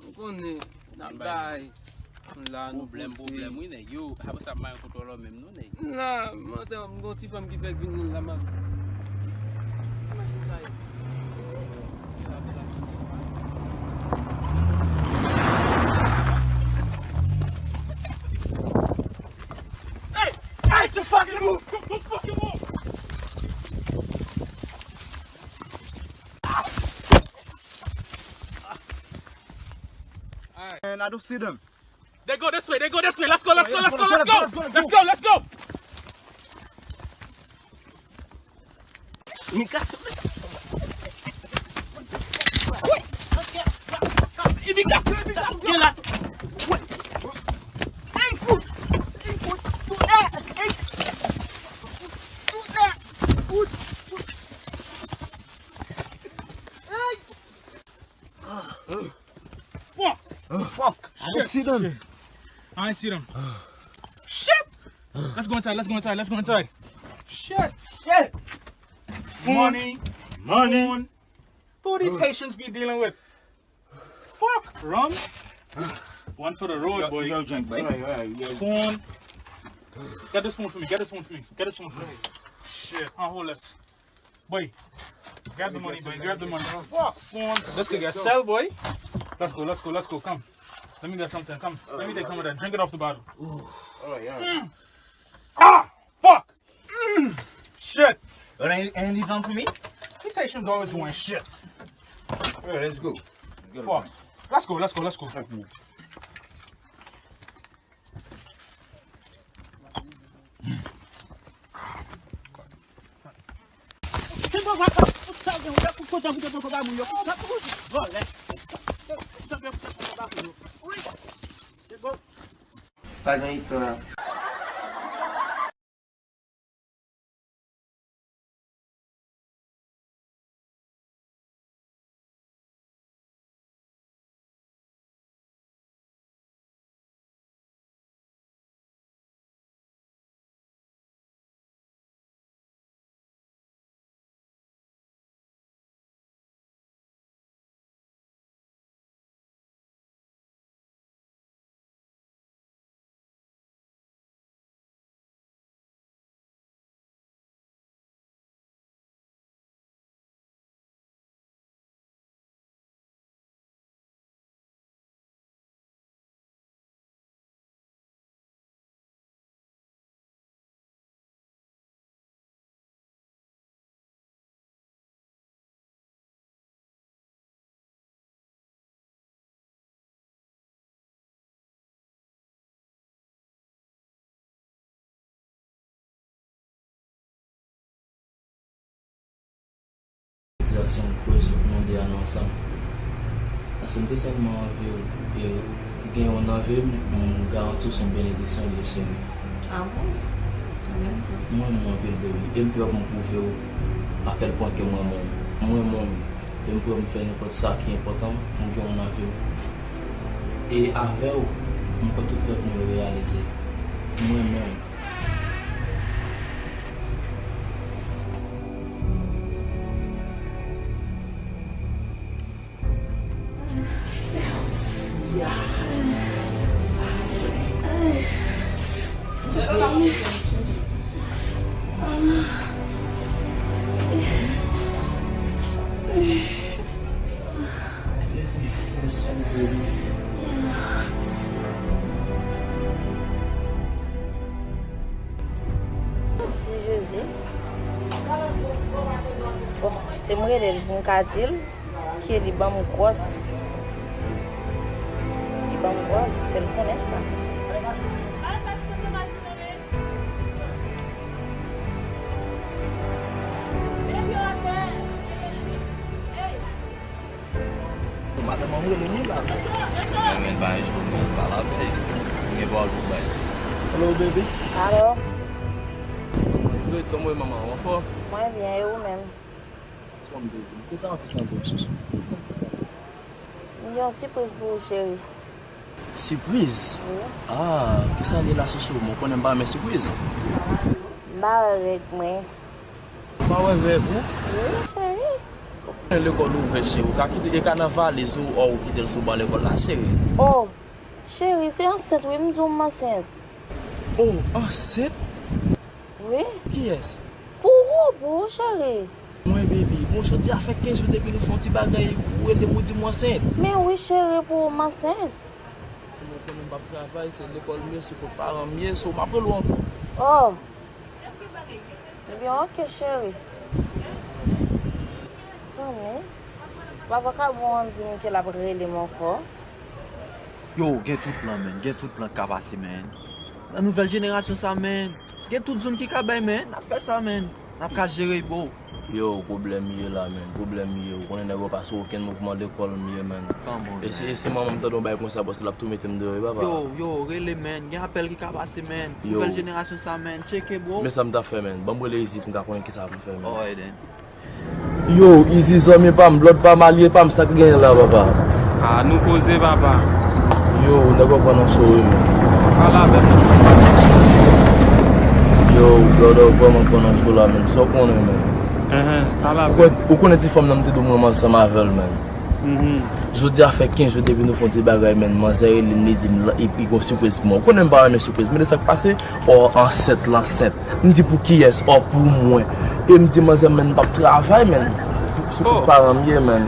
ou konnen, n ap bay. La, nou pwoblèm, pwoblèm, wi, nèg yo. Apre sa, m pa gen kontwòl menm, non, nèg. La, m antre, m gon ti fanm ki fèk vin la, m ap. Machin sa ye. Hey! Hey, you fucking move! You fucking move! Alright. And I don't see them. They go this way, they go this way. Let's go, let's go, let's go, let's go. Let's go, let's go. Imigrasyon, imigrasyon, imigrasyon. Gen la. Ey, fout. Ey, fout. Fout, eh, ey. Fout, eh, fout. Ey. Fuck! Fuck! I don't see them. I ain't see them. Shit! Let's go inside, let's go inside, let's go inside. Shit! Shit! Phone. Money. Money. Phone. Who these Haitians be dealing with? Fuck! Rum? One for the road, boy. Yo, drink, boy. Phone. Get this phone for me, get this phone for me, get this phone for me. Shit, huh, hold this. Boy, grab the money, boy. Grab the money. Fuck, phone. Let's go get sell, boy. Let's go, let's go, let's go. Come. Let me get something. Come. Let me take some of that. Drink it off the bottle. Mm. Ah! Fuck! Mm. Shit! Ain't, ain't he done for me? These Haitians always doing shit. Yeah, let's go. Fuck. Let's go, let's go, let's go. Pa gen istwa. Di a se yon pwojè pou nou de a nou ansanm. Paske m te tèlman anvi w, e ou gen yon anvi m, m garanti w se yon benediksyon li ye, cheri. Ah bon? Mwen renmen w anpil, baby. E m pè pou m pwouve w a kèl pwen ke mwen renmen w. Mwen renmen w. E m pè pou m fè nenpòt sa ki enpòtan pou m gen yon anvi w. E avè w, m kwè tout rèv mwen yo reyalize. Mwen renmen w. Ti Jezi. Bon, se m rele l pou m ka di l ke li ban m gwòs. Li ban m gwòs, fè l konnen sa. Madanm an rele nou la. Mwen menm pa yon jou mwen pa la pè. Mwen gen pawòl pou bay. Hello, baby. Alo. Great, kòman w ye, manman? Ou anfòm? Mwen byen, e ou menm? Anfòm, baby. M te ta anvi tande w, chouchou. M gen yon sipriz pou ou, cheri. Sipriz? Wi. Ah, kisa l ye la, chouchou? Mwen konnen m pa renmen sipriz. M pa wè règ mwen. Ou pa wè règ ou? Wi, cheri. Lekòl ouvè, cheri. Ou ka kite, e ka nan valiz ou, ou kite l sou ban lekòl la, cheri. Oh, cheri, se ansent, wi, m di w m ansent. Oh, ansent? Wi. Kiyès? Pou ou, pou ou, cheri. Mwen, baby. Bon, jodi a fè kenz jou depi nou fè yon ti bagay, ou rele m, ou di m w ansent. Men wi, cheri, pou ou, m ansent. Mwen konnen m p ap travay, se lekòl m ye, se kot paran m ye, so m ap rele w ankò. Oh. Ebyen, oke, cheri. Zanmi, pa vakabon an di m ke l ap rele m ankò. Yo, gen tout plan, man. Gen tout plan k ka pase, man. Nan nouvèl jenerasyon sa, man. Gen tout zòn ki ka bay, man. N ap fè sa, man. N ap ka jere, bro. Yo, pwoblèm ye la, man. Pwoblèm ye. Ou konnen nèg yo pa sou okenn mouvman lekòl m ye, man. Come on, man. E si, e si manman m tande yon bagay konsa, paske l ap tou mete m deyò, wi, papa. Yo, yo, rele, man. Gen apèl ki ka pase, man. Yo. Nouvèl jenerasyon sa, man. Tcheke, bro. Men sa m ta fè, man. Ban m rele Izi pou m ta konnen kisa pou m fè, man. Alright, then. Yo, Izi zanmi pa m, blòd pa m, alye pa m, sa k genyen la, papa? Ah, nou poze, papa. Yo, nèg yo pran nan cho, wi, men. Pale avè m, non. Yo, blòd, ou vrèman pran nan cho la, men. Sa w konnen, men. Enhen, pale avè m. Ou konnen ti fanm nan m te di w mwen ansanm avè l, men. Mhm. Jodi a fè kenz jou depi nou fè yon ti bagay, men. Manzè rele m, li di m, li, li gon sipriz pou mwen. Ou konnen m pa renmen sipriz, men se sa k pase, ò, ansent, l ansent. M di pou kiyès? Ò, pou mwen. E m di manzè, men, m p ap travay, men. Sou, sou kot paran m ye, men.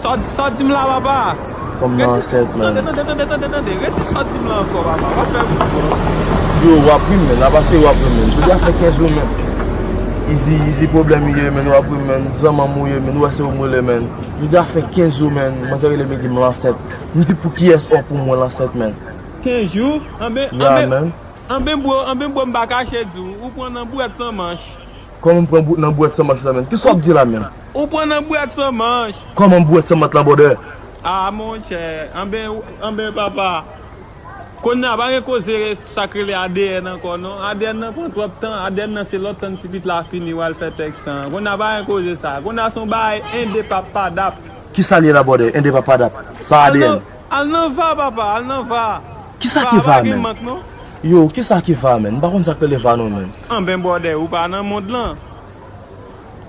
Sa w, sa w di m la, papa? Fanm nan ansent, men. Tande, tande, tande, tande, tande. Redi sa w di m la ankò, papa. W ap fè m. Yo, w ap ri m, men. Apa se w ap ri m, men. Jodi a fè kenz jou, men. Izi, Izi pwoblèm li ye, men. W ap ri m, men. Zanmanm ou ye, men. Ou wè se ou m rele, men. Jodi a fè kenz jou, men. Manzè rele m, li di m l ansent. M di pou kiyès? Ò, pou mwen l ansent, men. Kenz jou? Anben, ya, anben, men. Anben bro, anben bro, m pa kache di w, ou pran nan bwèt san manch. Kòman m pran bou-, nan bwèt san manch la, menm? Kisa w ap di la, menm? Ou pran nan bwèt san manch. Kòman bwèt san manch la, brother? Ah, monchè, anben, anben papa. Kounye a pa gen koze sa k rele A D N ankò, non. A D N nan pran twòp tan, A D N nan se lòt tan ti pit la fini, w al fè tèks lan. Kounye a pa gen koze sa. Kounye a se yon bagay ende papa dap. Kisa l ye la, brother? Ende papa dap. Sa A D N. Al nan va, papa, al nan va. Kisa ki va, menm? Yo, kisa ki va, menm? M pa konn sa k rele va non, menm. Anben, brother, ou pa nan mond lan.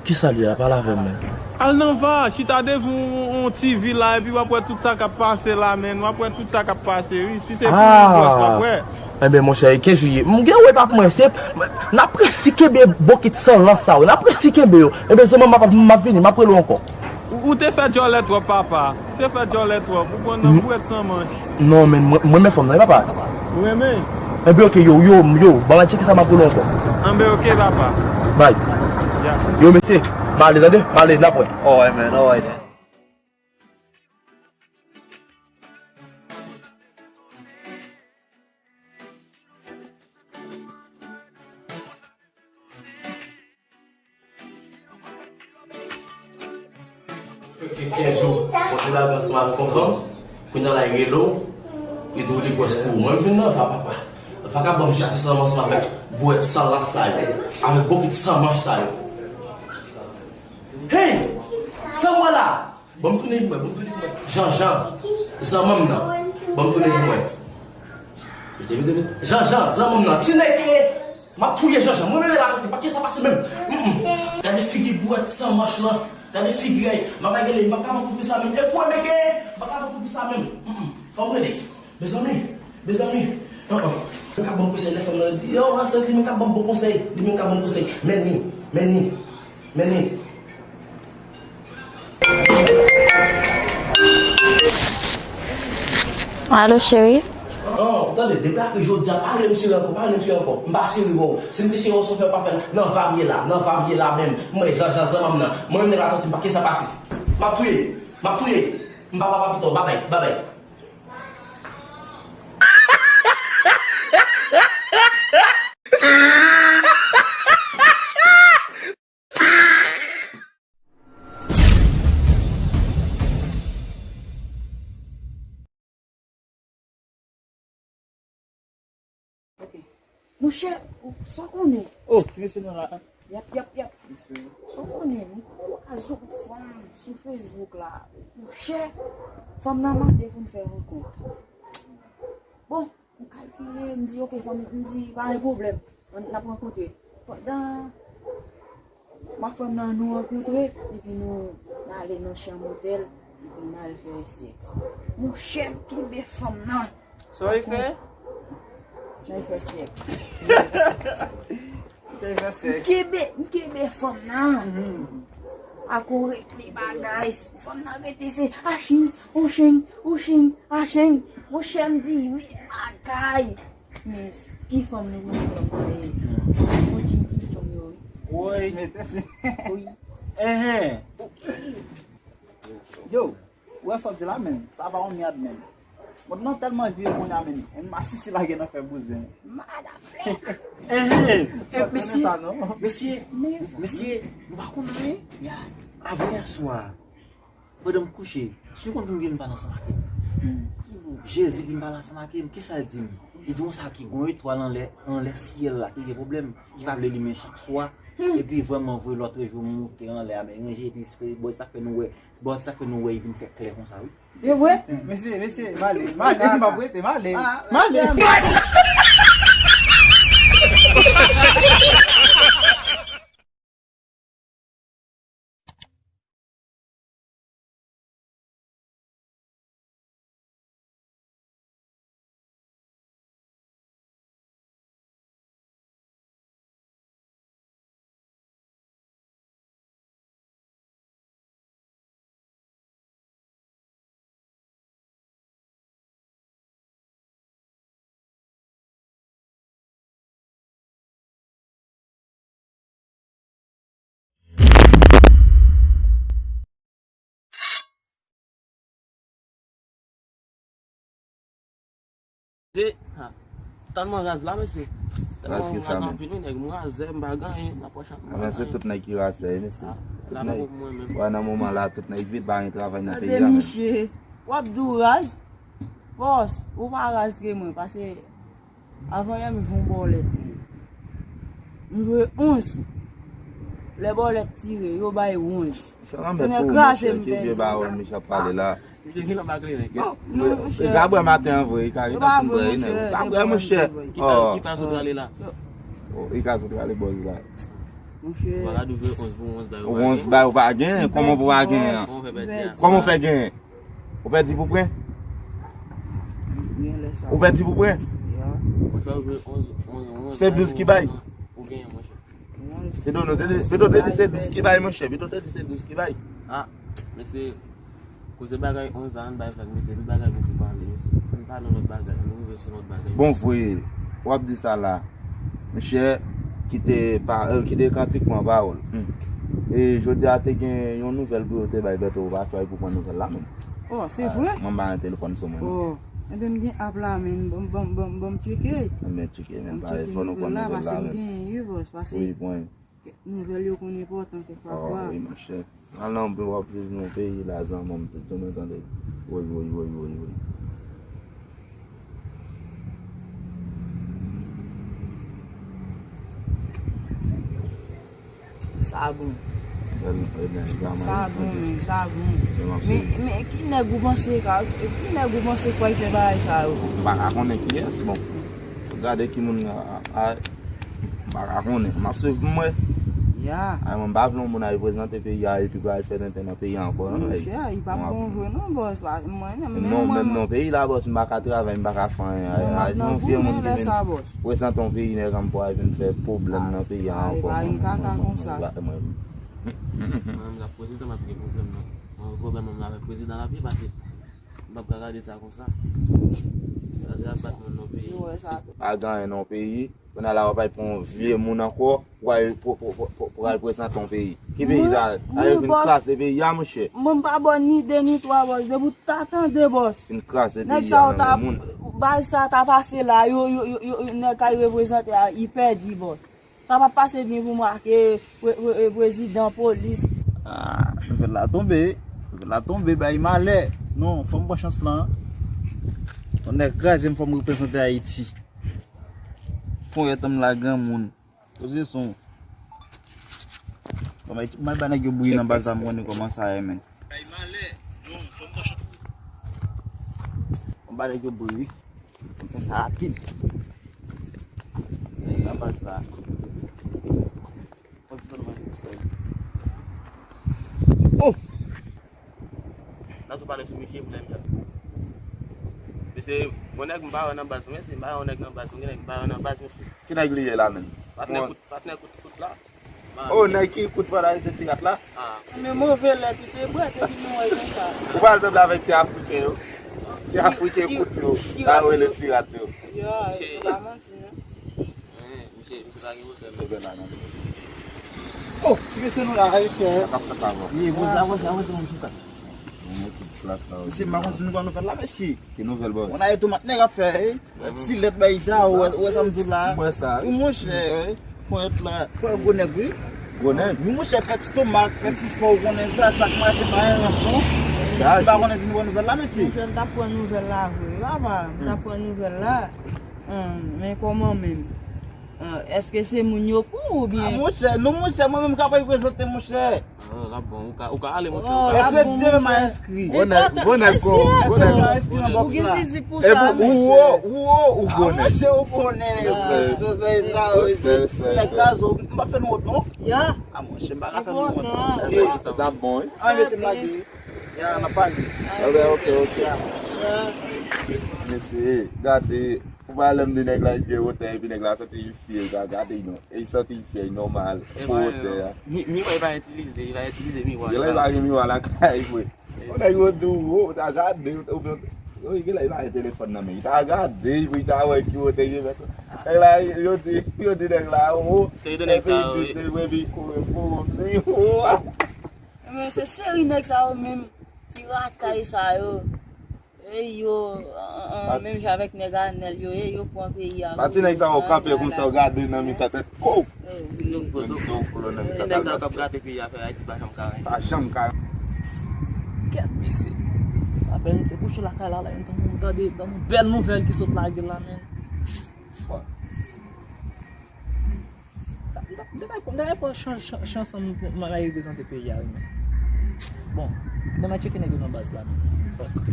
Kisa l ye la? Pale avè m, menm. Al nan va, chita devan yon, yon T V la, epi w ap wè tout sa k ap pase la, menm. W ap wè tout sa k ap pase, wi. Si se pou yon bwòs, w ap wè. Enben, monchè, e kenz jou ye. M gen wè p ap mwen, se, n ap resi kenbe bokit san lans sa yo. N ap resi kenbe yo. Enben, zanmi, m ap, m ap vini, m ap rele w ankò. Ou, ou te fè djòlè twòp, papa. Ou te fè djòlè twòp. Ou pran nan bwèt san manch. Non, men mwen, mwen renmen fanm nan, wi, papa. Ou renmen? Enben, oke, yo, yo, yo, ban mwen tcheke sa, m ap rele w ankò. Anben, oke, papa. Bay. Ya. Yo, mesye, m ale, tande? M ale, n ap wè. Alright, man, alright, man. Fè kenz jou, ou te lage ansanm avèk yon fanm, kounye a la, li rele w, li di w li gwòs pou ou. Mwen vin nan va, papa. Va ka ban m jistis lan ansanm avèk bwèt san lans sa yo, avèk bokit san manch sa yo. Hey! Sa m wè la? Ban m tounen pou mwen, ban m tounen pou mwen. Janjan, zanmanm nan. Ban m tounen pou mwen. Vite, vite, vite. Janjan, zanmanm nan. Ti nèg, m ap touye Janjan. Mwen menm la, pa kisa pase menm. Mm, mm. Gade figi bwèt san manch lan. Gade figi a. M ap gade, m ap ka pran kout pye sa menm. E kwè m gen, m ap ka pran kout pye sa menm. Mm, mm. Fò m rele. Mezanmi, mezanmi. An, an. Li menm k ap ban m konsèy, lè fanm nan di, yo, Rasta, li menm k ap ban m bon konsèy. Li menm k ap ban m konsèy. Men ni, men ni, men ni. Alo, cheri? Non, tande, depi apre jodi a, pa rele m cheri ankò, pa rele m cheri ankò. M pa cheri w. Si m te cheri w, se w fè pa fè l. Nan va m ye la, nan va m ye la menm. M wè jan jan zanmanm nan. Mwen menm nèg la tòti m pa kisa pase. M ap touye, m ap touye. M pa papa pito, babay, babay. Ok. Monchè, sa w konnen? Oh, ti mesye nou la. Yap, yap, yap. Sa w konnen? M kwaze yon fanm sou Facebook la. Monchè, fanm nan mande pou n fè rankont. Bon, m kalkile, m di, ok, fanm, m di, pa gen pwoblèm. N ap rankontre. Pandan m ak fanm nan nou rankontre, epi nou, n ale nan chanm otèl, epi n al fè sèks. Monchè, m kenbe fanm nan. Sa w fè? N al fè sèks. Sa w fè sèks? Kenbe, m kenbe fanm nan. Ak on rete bagay. Fanm nan rete se achin, ochin, ochin, achin. Monchè, m di, wi, bagay. Men ki fanm nou konn fanm sa ye? Yon ti ti chonm yo wi. Woy. Wi. Enhen. Yo, ou wè sa w di la menm? Sa pa yon myad menm. Mòd nan tèlman vye kounye a menm. Yon masisi lage nan fè bouzen. Madaflèk. Enhen. Eh, mesye, Sa non. mesye, mesye, nou pa konn anyen. Avanyè swa, pandan m kouche, si w konn ki m vin pale ansanm ak li. Jezi vin pale ansanm ak li, kisa l di m? Li di yon sa ki gon etwal anlè, anlè syèl la ki gen pwoblèm, ki pa vle limen chak swa. Epi vrèman vre lòt jou m moute anlè a men ranje, epi se bò sa k fè nou wè, bò sa k fè nou wè li vin fè klè konsa wi. E vre? Mesye, mesye, m ale, m ale, m ap rete, m ale. M ale. Se, ha. Tèlman raz la, mesye. Tèlman raz anpil, wi, nèg, m razè, m pa gen anyen, m ap wè chak mwen. Anben, se tout nèg ki razè, mesye. Tout nèg. Wè, nan moman la, tout nèg vit, pa gen travay nan peyi a menm. Misye, w ap di w raz? Bòs, ou pa raz ke mwen, paske Avanyè m jwe yon bòlèt menm. M jwe onz. Lè bòlèt tire, yo bay onz. Tonnè kraze m pèdi. Ki vye bawòl misye ap pale la? Misye gen nan bak li, nèg. Li ka bwè maten an vre, li ka gen tan pou l bwè, nèg. Li ka bwè, monchè. Ki pa, ki pa sot rale la? Li ka sot rale bòz la. Monchè. Wala dou jwe onz pou onz bay ou. Onz bay ou pa gen, kòman pou pa gen an? Kòman w fè gen? Ou pèdi pou pwen? Ou pèdi pou pwen? Se douz ki bay? Pito te di, pito te di se douz ki bay, monchè. Pito te di se douz ki bay. Ah, mesye, koze bagay onz la, ann bay vag, mesye. Tout bagay mesye pale, mesye. Ann pale yon lòt bagay, ann rive sou lòt bagay. Bon, vre, w ap di sa la. Monchè, kite pa, kite kantik pran pawòl. E jodi a te gen yon nouvèl pou yo te bay Bèto, ou pa chwazi pou pran nouvèl la menm. Oh, se vre? Mwen ba yon telefòn sou mwen. Oh, enben m gen app la, men ban m, ban m, ban m, ban m tcheke. Enben tcheke, men pa fò nou pran nouvèl la, men. Wi, pran. Nouvèl yo konn enpòtan kèk fwa. Oh, wi, monchè. Al nan w ap viv nan yon peyi la, zanmi m, tout jounen tande. Woy, woy, woy, woy, woy. Sa bon. Sa bon, men, sa bon. Men, men ki nèg ou panse ka, ki nèg ou panse k pral fè bagay sa yo? M pa ka konnen kiyès, bon. Gade ki moun a, a, m pa ka konnen. M ap swiv pou m wè. Ya. Ay, mwen, m pa vle yon moun al reprezante peyi a epi pral fè tenten nan peyi a ankò, non, nèg. Monchè, li p ap bon vre non, bòs. Mwen menm, menm non peyi la, bòs, m pa ka travay, m pa ka fè anyen. Ay, ay, yon vye moun ki vin prezante yon peyi, nèg, an pou al vin fè pwoblèm nan peyi a ankò. Ay, pa gen kaka konsa. Mwen menm la, prezidan, m ap gen pwoblèm non. Mwen gen pwoblèm menm la avèk prezidan la pye pase. M p ap ka gade sa konsa. Gade ap bat moun nan peyi. Pa gen anyen nan peyi. Kounye a la, w ap al pran yon vye moun ankò pou al, pou, pou, pou, pou, pou al prezante yon peyi. Ki peyi sa? Sa yo vin kraze peyi a, monchè. Mwen, m pa ba w ni de ni twa, bòs. Depi w ta tande, bòs. Vin kraze peyi a nan men moun. Baz sa ta pase la, yo, yo, yo, yo, yo, nèg k al reprezante a, li pèdi, bòs. Sa p ap pase byen pou mwen ak, e, pre-, pre-, e, prezidan, polis. Ah, nouvèl la tonbe. Nouvèl la tonbe, bay malè. Non, fò m pran chans lan. Yon nèg kraze m, fò m reprezante Ayiti. Ponyèt m la, granmoun. Poze son. Bon, mwen ba nèg yo bri nan baz la, m konnen kòman sa ye, men. Bay malè. Non, fò m pran chans. Mwen ba nèg yo bri, wi. Mwen fè sa rapid. Nan baz la. Oh! N ap tou pale sou misye, pou nèg yo. Mesye, bon nèg m pa wè nan baz, mesye, m pa wè yon nèg nan baz, yon nèg m pa wè nan baz, mesye. Ki nèg li ye la menm? Patnè kout, patnè kout, kout la. Oh, nèg ki kout pandan l te ti rat la? Ah. Men move lè ki te bwè, te vin wè konsa. Ou pa al sanble avèk ti Afriken yo? Ti Afriken kout yo, ta rele ti rat yo. Ya, e pa manti non. Misye, misye pa gen wotè menm. Oh, ti mesye nou la, respè. Sa k ap fèt la, bro? Ye, avanse, avanse, avanse, mwen chita. Mesye, m pa konn si nou konn nouvèl la, mesye. Ki nouvèl, bro? On a tomat nèg ap fè, eh. Ti lèt bay sa, ou wè, ou wè sa m di w la? Mwen sa, wi. Wi, monchè, wi. Ponyèt la, ponyèt gwo nèg, wi. Gwo nèg? Wi, monchè, fè ti tomak, fè ti spò, ou konnen sa, chak maten pa yon ranson. M pa konnen si nou konn nouvèl la, mesye. Monchè, m t ap pran nouvèl la vre, papa. M t ap pran nouvèl la. Hum, men kòman menm? Ah, èske se moun yo pran oubyen? Ah, monchè, non, monchè, mwen menm ka pa reprezante, monchè. Oh, l ap bon, ou ka, ou ka ale, monchè, ou ka ale. Mèkredi se menm a enskri. Gwo nèg, gwo nèg, gwo nèg. Ou gen fizik pou sa, monchè. Ou wo, ou wo, ou gwo nèg. Ah, monchè, ou konnen, respè, respè, respè. Nèg gazo, m pa fè nou wont, non. Ya. Ah, monchè, m pa ka fè nou wont, non. Sa t ap bon, wi. Ah, mesye, m lage. Ya, n ap pale. Ok, ok, ok. Mesye, gade. Ou pa lè m di nèg la li gen wotè, epi nèg la santi li fyè, sa gade non. E li santi li fyè, li nòmal. Pou wotè a. Mi-, miwa, li pa itilize, li pa itilize miwa. Genlè li pa gen miwa lakay vre. Yon nèg yo di w wo, ou ta gade, oubyen, yo, genlè li pa gen telefòn nan men, li ta gade, pou li ta wè ki wotè li ye, mèt. Nèg la, yo di, yo di nèg la wo, epi li di, epi li kouri pou w di wo. Men se seri nèg sa yo menm, ti rakay sa yo. Ey yo, an, an, an, menm jan avèk nèg Anèl yo, ey yo pran peyi a. Pa ti nèg sa yo kanpe konsa, yo gade nan mitan tèt kou. Nèg sa yo k ap gate peyi a, fè Ayiti pa janm ka. Pa janm ka. Kèt mesye. Apèn te kouche lakay la, la, m tande, tande yon bèl nouvèl ki sot lage la, men. Fuck. M ta, m ta, m ta pran chan, chan, chans an m, m al reprezante peyi a, wi, men. Bon, m ta al tcheke nèg yo nan baz la, men. Fòk.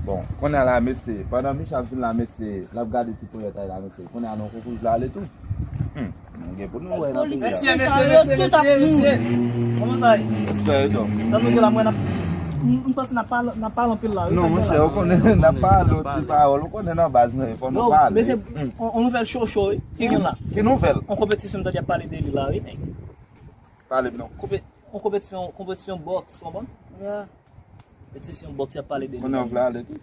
Bon, kounye a la, mesye, pandan Michel fin la, mesye, l ap gade ti ponyèt a la, mesye. Kounye a, non, koukouj la ale tou. Hmm, nou gen pou nou wè nan peyi a. Mesye, mesye, mesye, mesye, mesye. Kòman sa ye? Respè, Edo. Sa nou gen la, mwen, n ap, m, m santi n ap pale, n ap pale anpil la, wi. Non, monchè, ou konnen, n ap pale yon ti pawòl, ou konnen nan baz, men, fò nou pale. Mesye, on, on nouvèl cho cho, wi. Ki gen la? Ki nouvèl? On konpetisyon, m tande y ap pale de li la, wi, nèg. Pale m non. Konpe-, on konpetisyon, konpetisyon bòks, ou konprann? Yeah. Petisyon bòks y ap pale de li. Konnen w vle ale tou?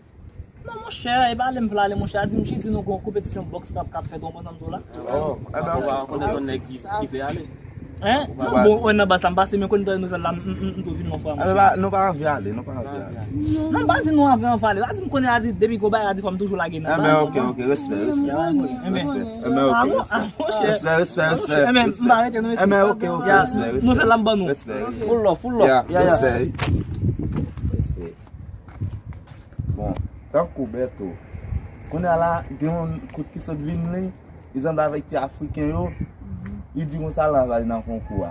Non, monchè, e pa ale m vle ale, monchè. A di m jis di nou gon konpetisyon bòks k ap, k ap fèt, ou konprann sa m di w la? Oh, enben, ok. Ou pa konnen yon nèg ki, ki vle ale? Hein? Non, bon, wè nan baz la m pase, men konnen tande nouvèl la, m, m, m, m tou vin yon fwa, monchè. Enben, nou pa anvi ale, nou pa anvi ale. Non, m pa di nou anvi, anvi ale. A di m konnen, a di depi gon bagay, a di fò m toujou lage nan baz, ou konprann? Enben, ok, ok, respè, respè. Enben, enben, ok, respè. Respè, respè, respè, respè. Enben, m pa rete, non, mesye. Enben, ok, ok, respè, respè. Nouvèl la m ban nou. Respè. Full love, full love. Ya, ya, ya. Respè, wi. Respè. Bon, tankou Bèto. Kounye a la, gen yon kout ki sot vin li, li sanble avèk ti Afriken yo. Li di konsa l anvi al nan konkou a.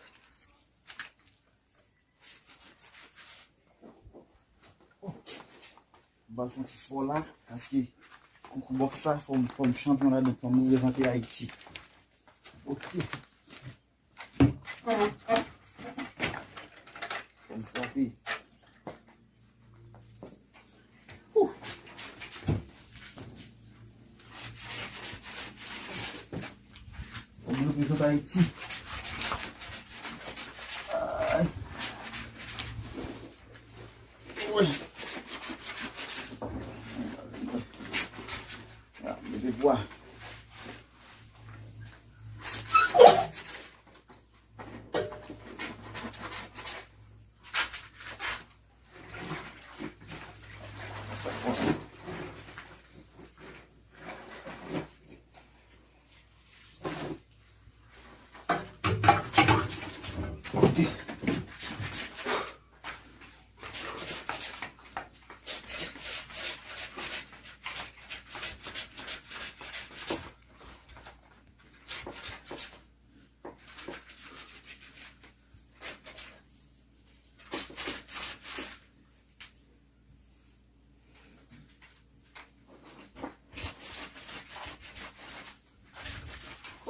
M pral fè yon ti spò la, paske koukou bòks sa, fò m, fò m chanpyon ladan, fò m reprezante Ayiti. Ok. Fò m frape. Wouh. Fò m reprezante Ayiti. Ay. Woy. Ya, mete pwa.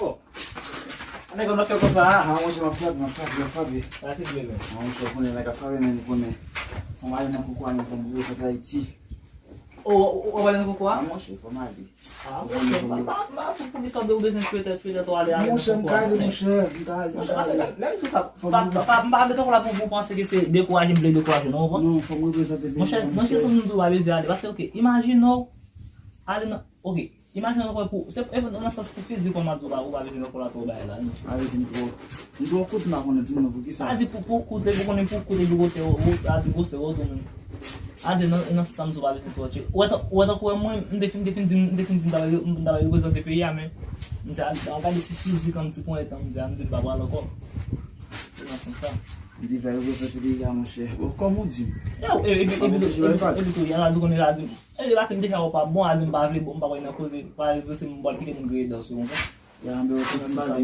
Oh. Nèg, w ap fè konsa a? Ah, monchè, m ap frape, m ap frape, m ap frape. Sa ki vle, men? Ah, monchè, w konnen nèg ap frape, men, ou konnen. Fò m ale nan koukou a, men, fò m reprezante Ayiti. Oh, w, w, w ap ale nan koukou a? Ah, monchè, fò m ale. Ah, monchè, m pa, m pa, m pa, pou, poukisa w bezwen chwete, chwete, w ale, ale nan koukou a? Monchè, m ka ale, monchè, m ka ale, m ka ale. Menm tou sa, pa, pa, m pa mete w la pou, pou panse ke se dekouraje m vle dekouraje w, non, ou konprann? Non, fò m reprezante peyi a, monchè. Monchè, monchè, sa m di w pa bezwen ale, paske, ok, imajine w ale nan, ok, Imajine w wè pou, se, e, nan sans pou fizik, kòman di w pa, ou pa bezwen nan kolatò bagay la, non. A vle di m twò, m twò kout, m pa konnen, di m non poukisa. A di pou, pou kout, epi w konnen pou kout, epi kote, ou, ou, a di gwosè, ou tou menm. A di nan, nan sans sa m di w pa bezwen twò tcheke. Ou wè tan, ou wè tankou wè mwen, m te fin, m te fin di, m te fin di m ta, m ta reprezante peyi a, men m di, a, a gade ti fizik an, m ti ponyèt an, m di, a, m di m pa pral ankò. Se nan sans sa. M te vle reprezante peyi a, monchè. Bon, kòm ou di m. E, e, epi, epi tou, epi tou, y a di konnen y a di, E, se paske m te fè w pa bon, a di m pa vle, bon, m pa kwè nan koze, pa vle se m pral kite moun griye dan sou, ou konprann? Ya, men ok, m pale.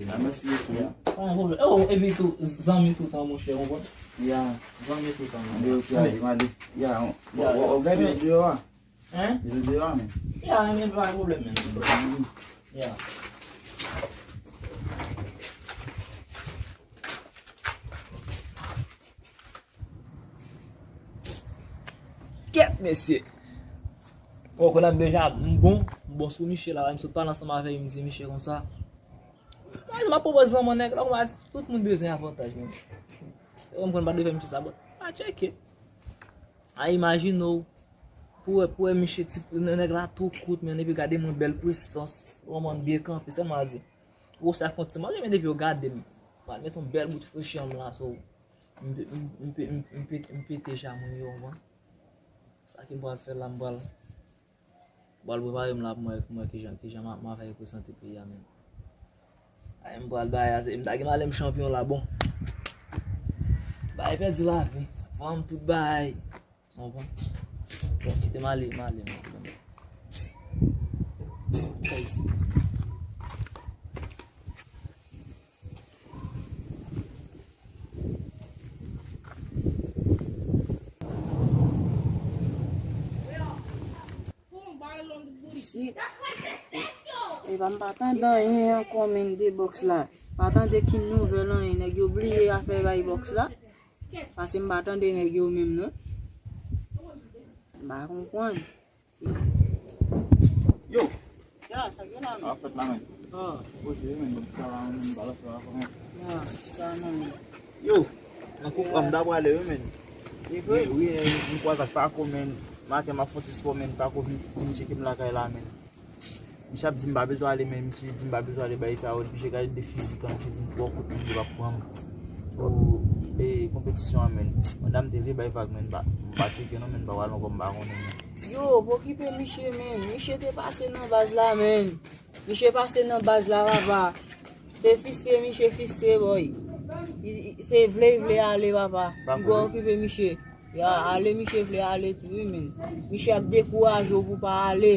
Ya, mèsi, mèsi. Ya. Pa gen pwoblèm. E, o, epi tou, zanmi toutan, monchè, ou konprann? Ya, zanmi toutan, monchè. Men ok, ale, m ale. Ya, w, w, w gade deyò a? Hein? Li deyò a, men. Ya, men pa gen pwoblèm, men. Ya. Kèt, mesye. Bon, kounye a m deja, m bon, m bon sou Miche la, m sot pale ansanm avè l, m di Miche konsa. Mwen di, m ap pwopoze zanmi nèg la, kòman di, tout moun bezwen avantaj, men. Se kòm konn pa devè Miche sa, bon, pa tcheke. A, imajine w, pou wè, pou wè Miche ti, nèg la tou kout, men, epi gade mwen bèl prestans, kòman m byen kanpe, sèlman a di. Gwosè a fè yon ti manje, men depi yo gade m, m al met yon bèl bout frechi an m la, so, m pe-, m, m pe-, m, m pe-, m pete ja mwen yo, ou konprann? Sa ke m pral fè la, m pral, m pral prepare m la pou mwen, pou mwen kijan, kijan m a, m a fè reprezante peyi a menm. Ay, m pral bay a, se, m ta gen m ale m chanpyon la, bon. Bay pèdi lavi, vann tout bay. Ou konprann? Bon, kite m ale, m ale, m ale. Sa isi. Shit. Epa, m pa tande anyen ankò, men, de bòks la. Pa tande ki nouvèl anyen, nèg yo bliye afè bay bòks la. Paske m pa tande nèg yo menm non. M pa konprann. Yo! Ya, sa gen la, men? Sa ap fèt la, men? Ah. Poze wi, men, nou ka la, men, balanse la, men. Ya, sa, men. Yo! Nan koup, m ta prale wi, men. Wi, wi, m kwaze ak Pako, men. Maten, m ap fè yon ti spò, men. Pako vin, vin tcheke m lakay la, men. Misye ap di m pa bezwen ale, men. Misye di m pa bezwen ale, bay sa yo. Misye gade de fizik an, misye di m twò kout, misye p ap pran m. Pou, e, konpetisyon an, men. Pandan m te vle bay vag, men, m pa, m pa tcheke, non, men, m pa pral ankò, m pa konnen, men. Yo, pa okipe misye, men. Misye te pase nan baz la, men. Misye pase nan baz la, papa. Se fiste, misye fiste, boy. I, i, se vle, i vle ale, papa. Li pa okipe misye. Ya, ale, misye vle ale tou, wi, men. Misye ap dekouraje w pou pa ale.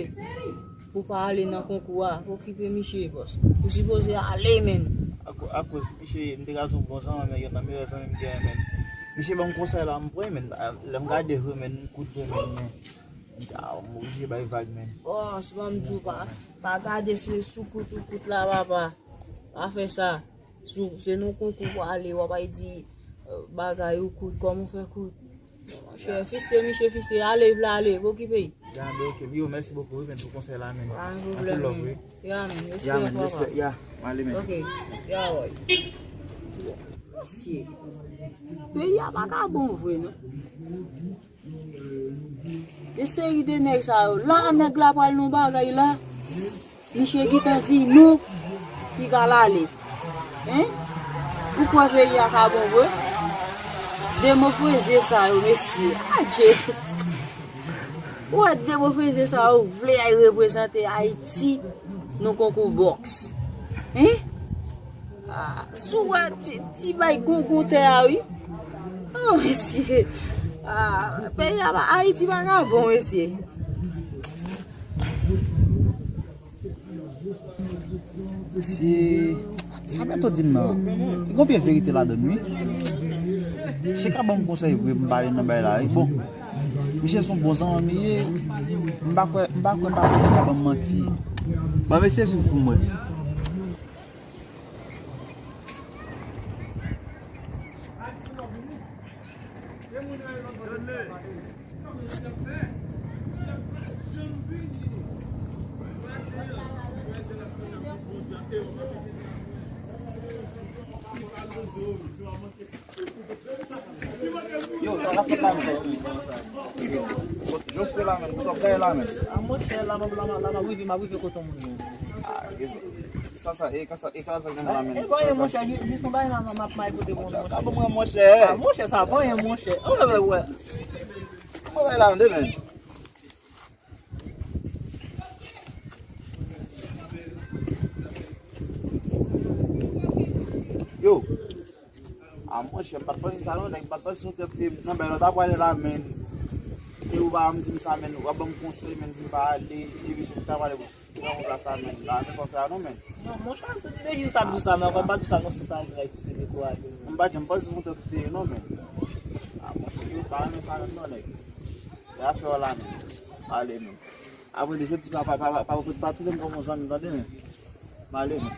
Pou pa ale nan konkou a. Pa okipe misye, bòs. Ou sipoze ale, men. Ako-, akoz misye, m te ka di w bon zanmi, men, youn nan meyè zanmi m genyen, men. Misye ban m konsèy la, m pran, men. Lè m gade vre, men, m kout vre, men, men. M di, a, m oblije bay vag, men. Bòs, ban m di w pa, pa gade se sou kout ou kout la, papa. Pa fè sa. Sou, se nan konkou w ale, w ap al di, eh, bagay ou kout, kòman w fè kout. Monchè, fiste, misye fiste, ale, vle ale, pa okipe. Ya, ben, ok, yo, mèsi bokou, wi, men, pou konsèy la, men. Pa gen pwoblèm, men. Anpil love, wi. Ya, men, respè, papa. Ya, men, respè, ya, m ale, men. Ok, ya, boy. Mesye, peyi a pa ka bon vre, non. Gen seri de nèg sa yo. La, nèg la pral nan bagay la. Misye gentan di non, li pral ale. Hein? Ou kwè peyi a ka bon vre? Demofreze sa yo, mesye. Adje. Ou wè demofreze sa yo vle al reprezante Ayiti nan konkou bòks. Hein? Ah, si w wè ti, ti bay gongon tè a, wi. Oh, mesye. Ah, peyi a pa, Ayiti pa ka bon, mesye. Mesye, sa Bèto di m nan, gen yon pye verite ladann, wi. Cheka ban m konsèy vre, m pa ale nan bay la, wi. Bon, misye se yon bon zanmi m ye. M pa kwè, m pa kwè, m pa kwè li ka ban m manti. Ban mesye sou pou mwen. Yo, sa k ap fèt la, men? Yo, Jofre la, men, kote w ap gaye la, men? A, monchè, la, m ap, la, m ap, la, m ap rive, m ap rive kote moun yo. A, e, sa, sa, e, ka sa, e, ka sa gen la, men? E, pa anyen, monchè, jis, jis yon bagay la, m ap, m ap may kote moun, monchè. Ka bon, mwen, monchè. A, monchè, sa pa anyen, monchè. Ou wè, wè. Kòman bagay la, men? Yo. A, monchè, m pa t panse sa non, nèg, m pa t panse se yon tèt te nan bèl, ta pwale la, men. E ou pa m di m sa, men, w ap ban m konsèy, men, pou m pa ale, epi se pou ta pwale pou te nan plas la, men, m pa renmen konsèy a non, men. Non, monchè, m te jis ap di w sa, men ankò, m pa t di w sa non, se sa ki te dekouraje m. M pa janm panse se yon tèt te ye non, men. A, monchè, yo pa renmen sa menm non, nèg. Lè afè w la, men. Ale, men. Apre de jodi, pa, pa, pa, pa, pa, pa trete m kòm yon zanmi, tande, men. M ale, men.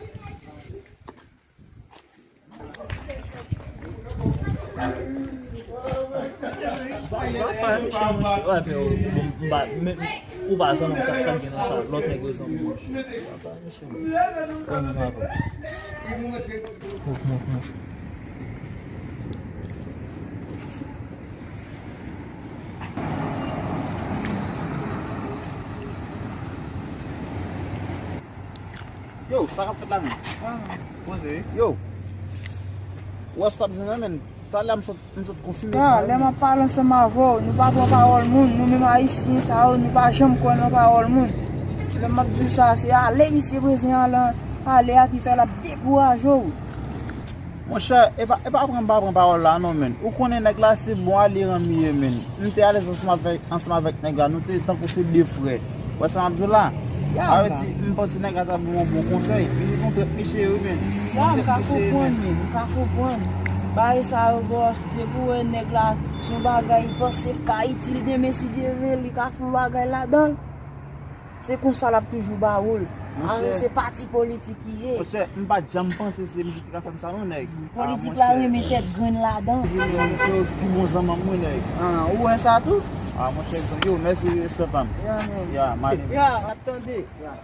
Ou pa zanmi sa, sa gen nan sa, lòt nèg yo zanmi. Yo, sa k ap fèt la menm? Ah, poze wi. Yo. Ou wè sa w t ap di m nan, men. Talè m sot, m sot konfime sa. Lè m ap pale ansanm avè w, nou pa pran pawòl moun. Nou menm ayisyen sa yo, nou pa janm kwè nan pawòl moun. Lè m ap di w sa, se ale misye prezidan an lan, ale a ki fè l ap dekouraje w. Monchè, e pa, e pa pran m pa pran pawòl la non, men. Ou konnen nèg la se bon alye ranm li ye, men. M te alèz ansanm avèk, ansanm avèk nèg la, nou te tankou se de frè. Ou wè sa m ap di w la? Ya, sa vle di, m panse nèg la ta ban m yon bon konsèy. Li se yon trèt mesye wi, men. Ya, m ka konprann, men, m ka konprann. Bagay sa yo, bòs, depi w wè nèg la, se yon bagay, li panse l ka itil demen, si Dye vle, li ka fè yon bagay ladan l. Se konsa l ap toujou ba w l. Monchè. Se pati politik li ye. Monchè, m pa t janm panse se misye ki ka fè m sa non, nèg. Politik la renmen tèt grenn ladan. Se yo ki bon zanmi m wi, nèg. Ah, ou wè sa tou? Ah, monchè, yo, mèsi, respè pa m. Ya, men. Ya, m ale. Ya, ap tande. Ya.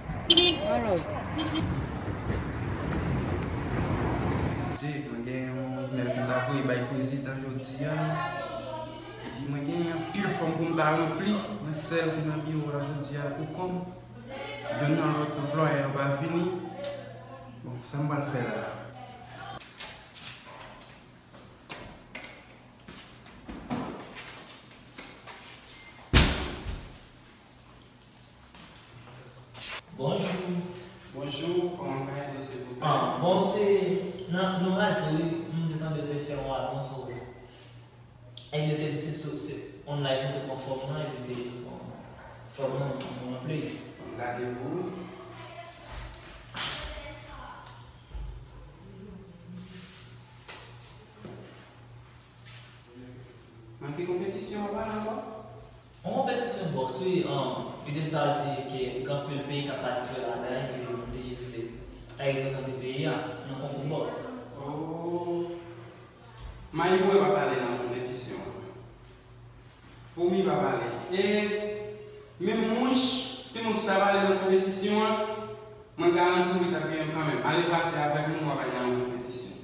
Alò. Se, mwen gen yon imèl pou m ta voye bay prezidan jodi a. Epi mwen gen anpil fòm pou m ta ranpli, mwen sèl ki nan biwo a jodi a pou kò m. Youn nan lòt anplwaye yo pa vini. Bon, sa m pral fè la? Bonjou. Bonjou, kòman m ka ede w, silvouplè? Ah, bon, se nan, nan radyo, wi, m te tande yo te fè yon anons, wi. E yo te di se sou, se online pou te pran fòm nan, epi te jis pran fòm nan, nou ranpli. Gade pou ou. Nan ki konpetisyon w ap pale ankò? Yon konpetisyon bòks, wi, um, ide sa di ke gen anpil peyi k ap patisipe ladan l, epi nou te jis vle al reprezante peyi a nan konkou bòks. Oh. Mayi Boue pa pale nan konpetisyon an. Foumi pa pale. E menm mouch, si mouch ta pale nan konpetisyon an, mwen garanti w li t ap genyen kanmenm. Ale pase avèk nou, w ap al nan yon konpetisyon.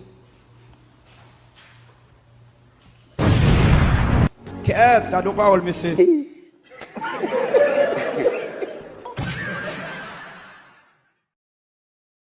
Kèt, gade yon pawòl, mesye.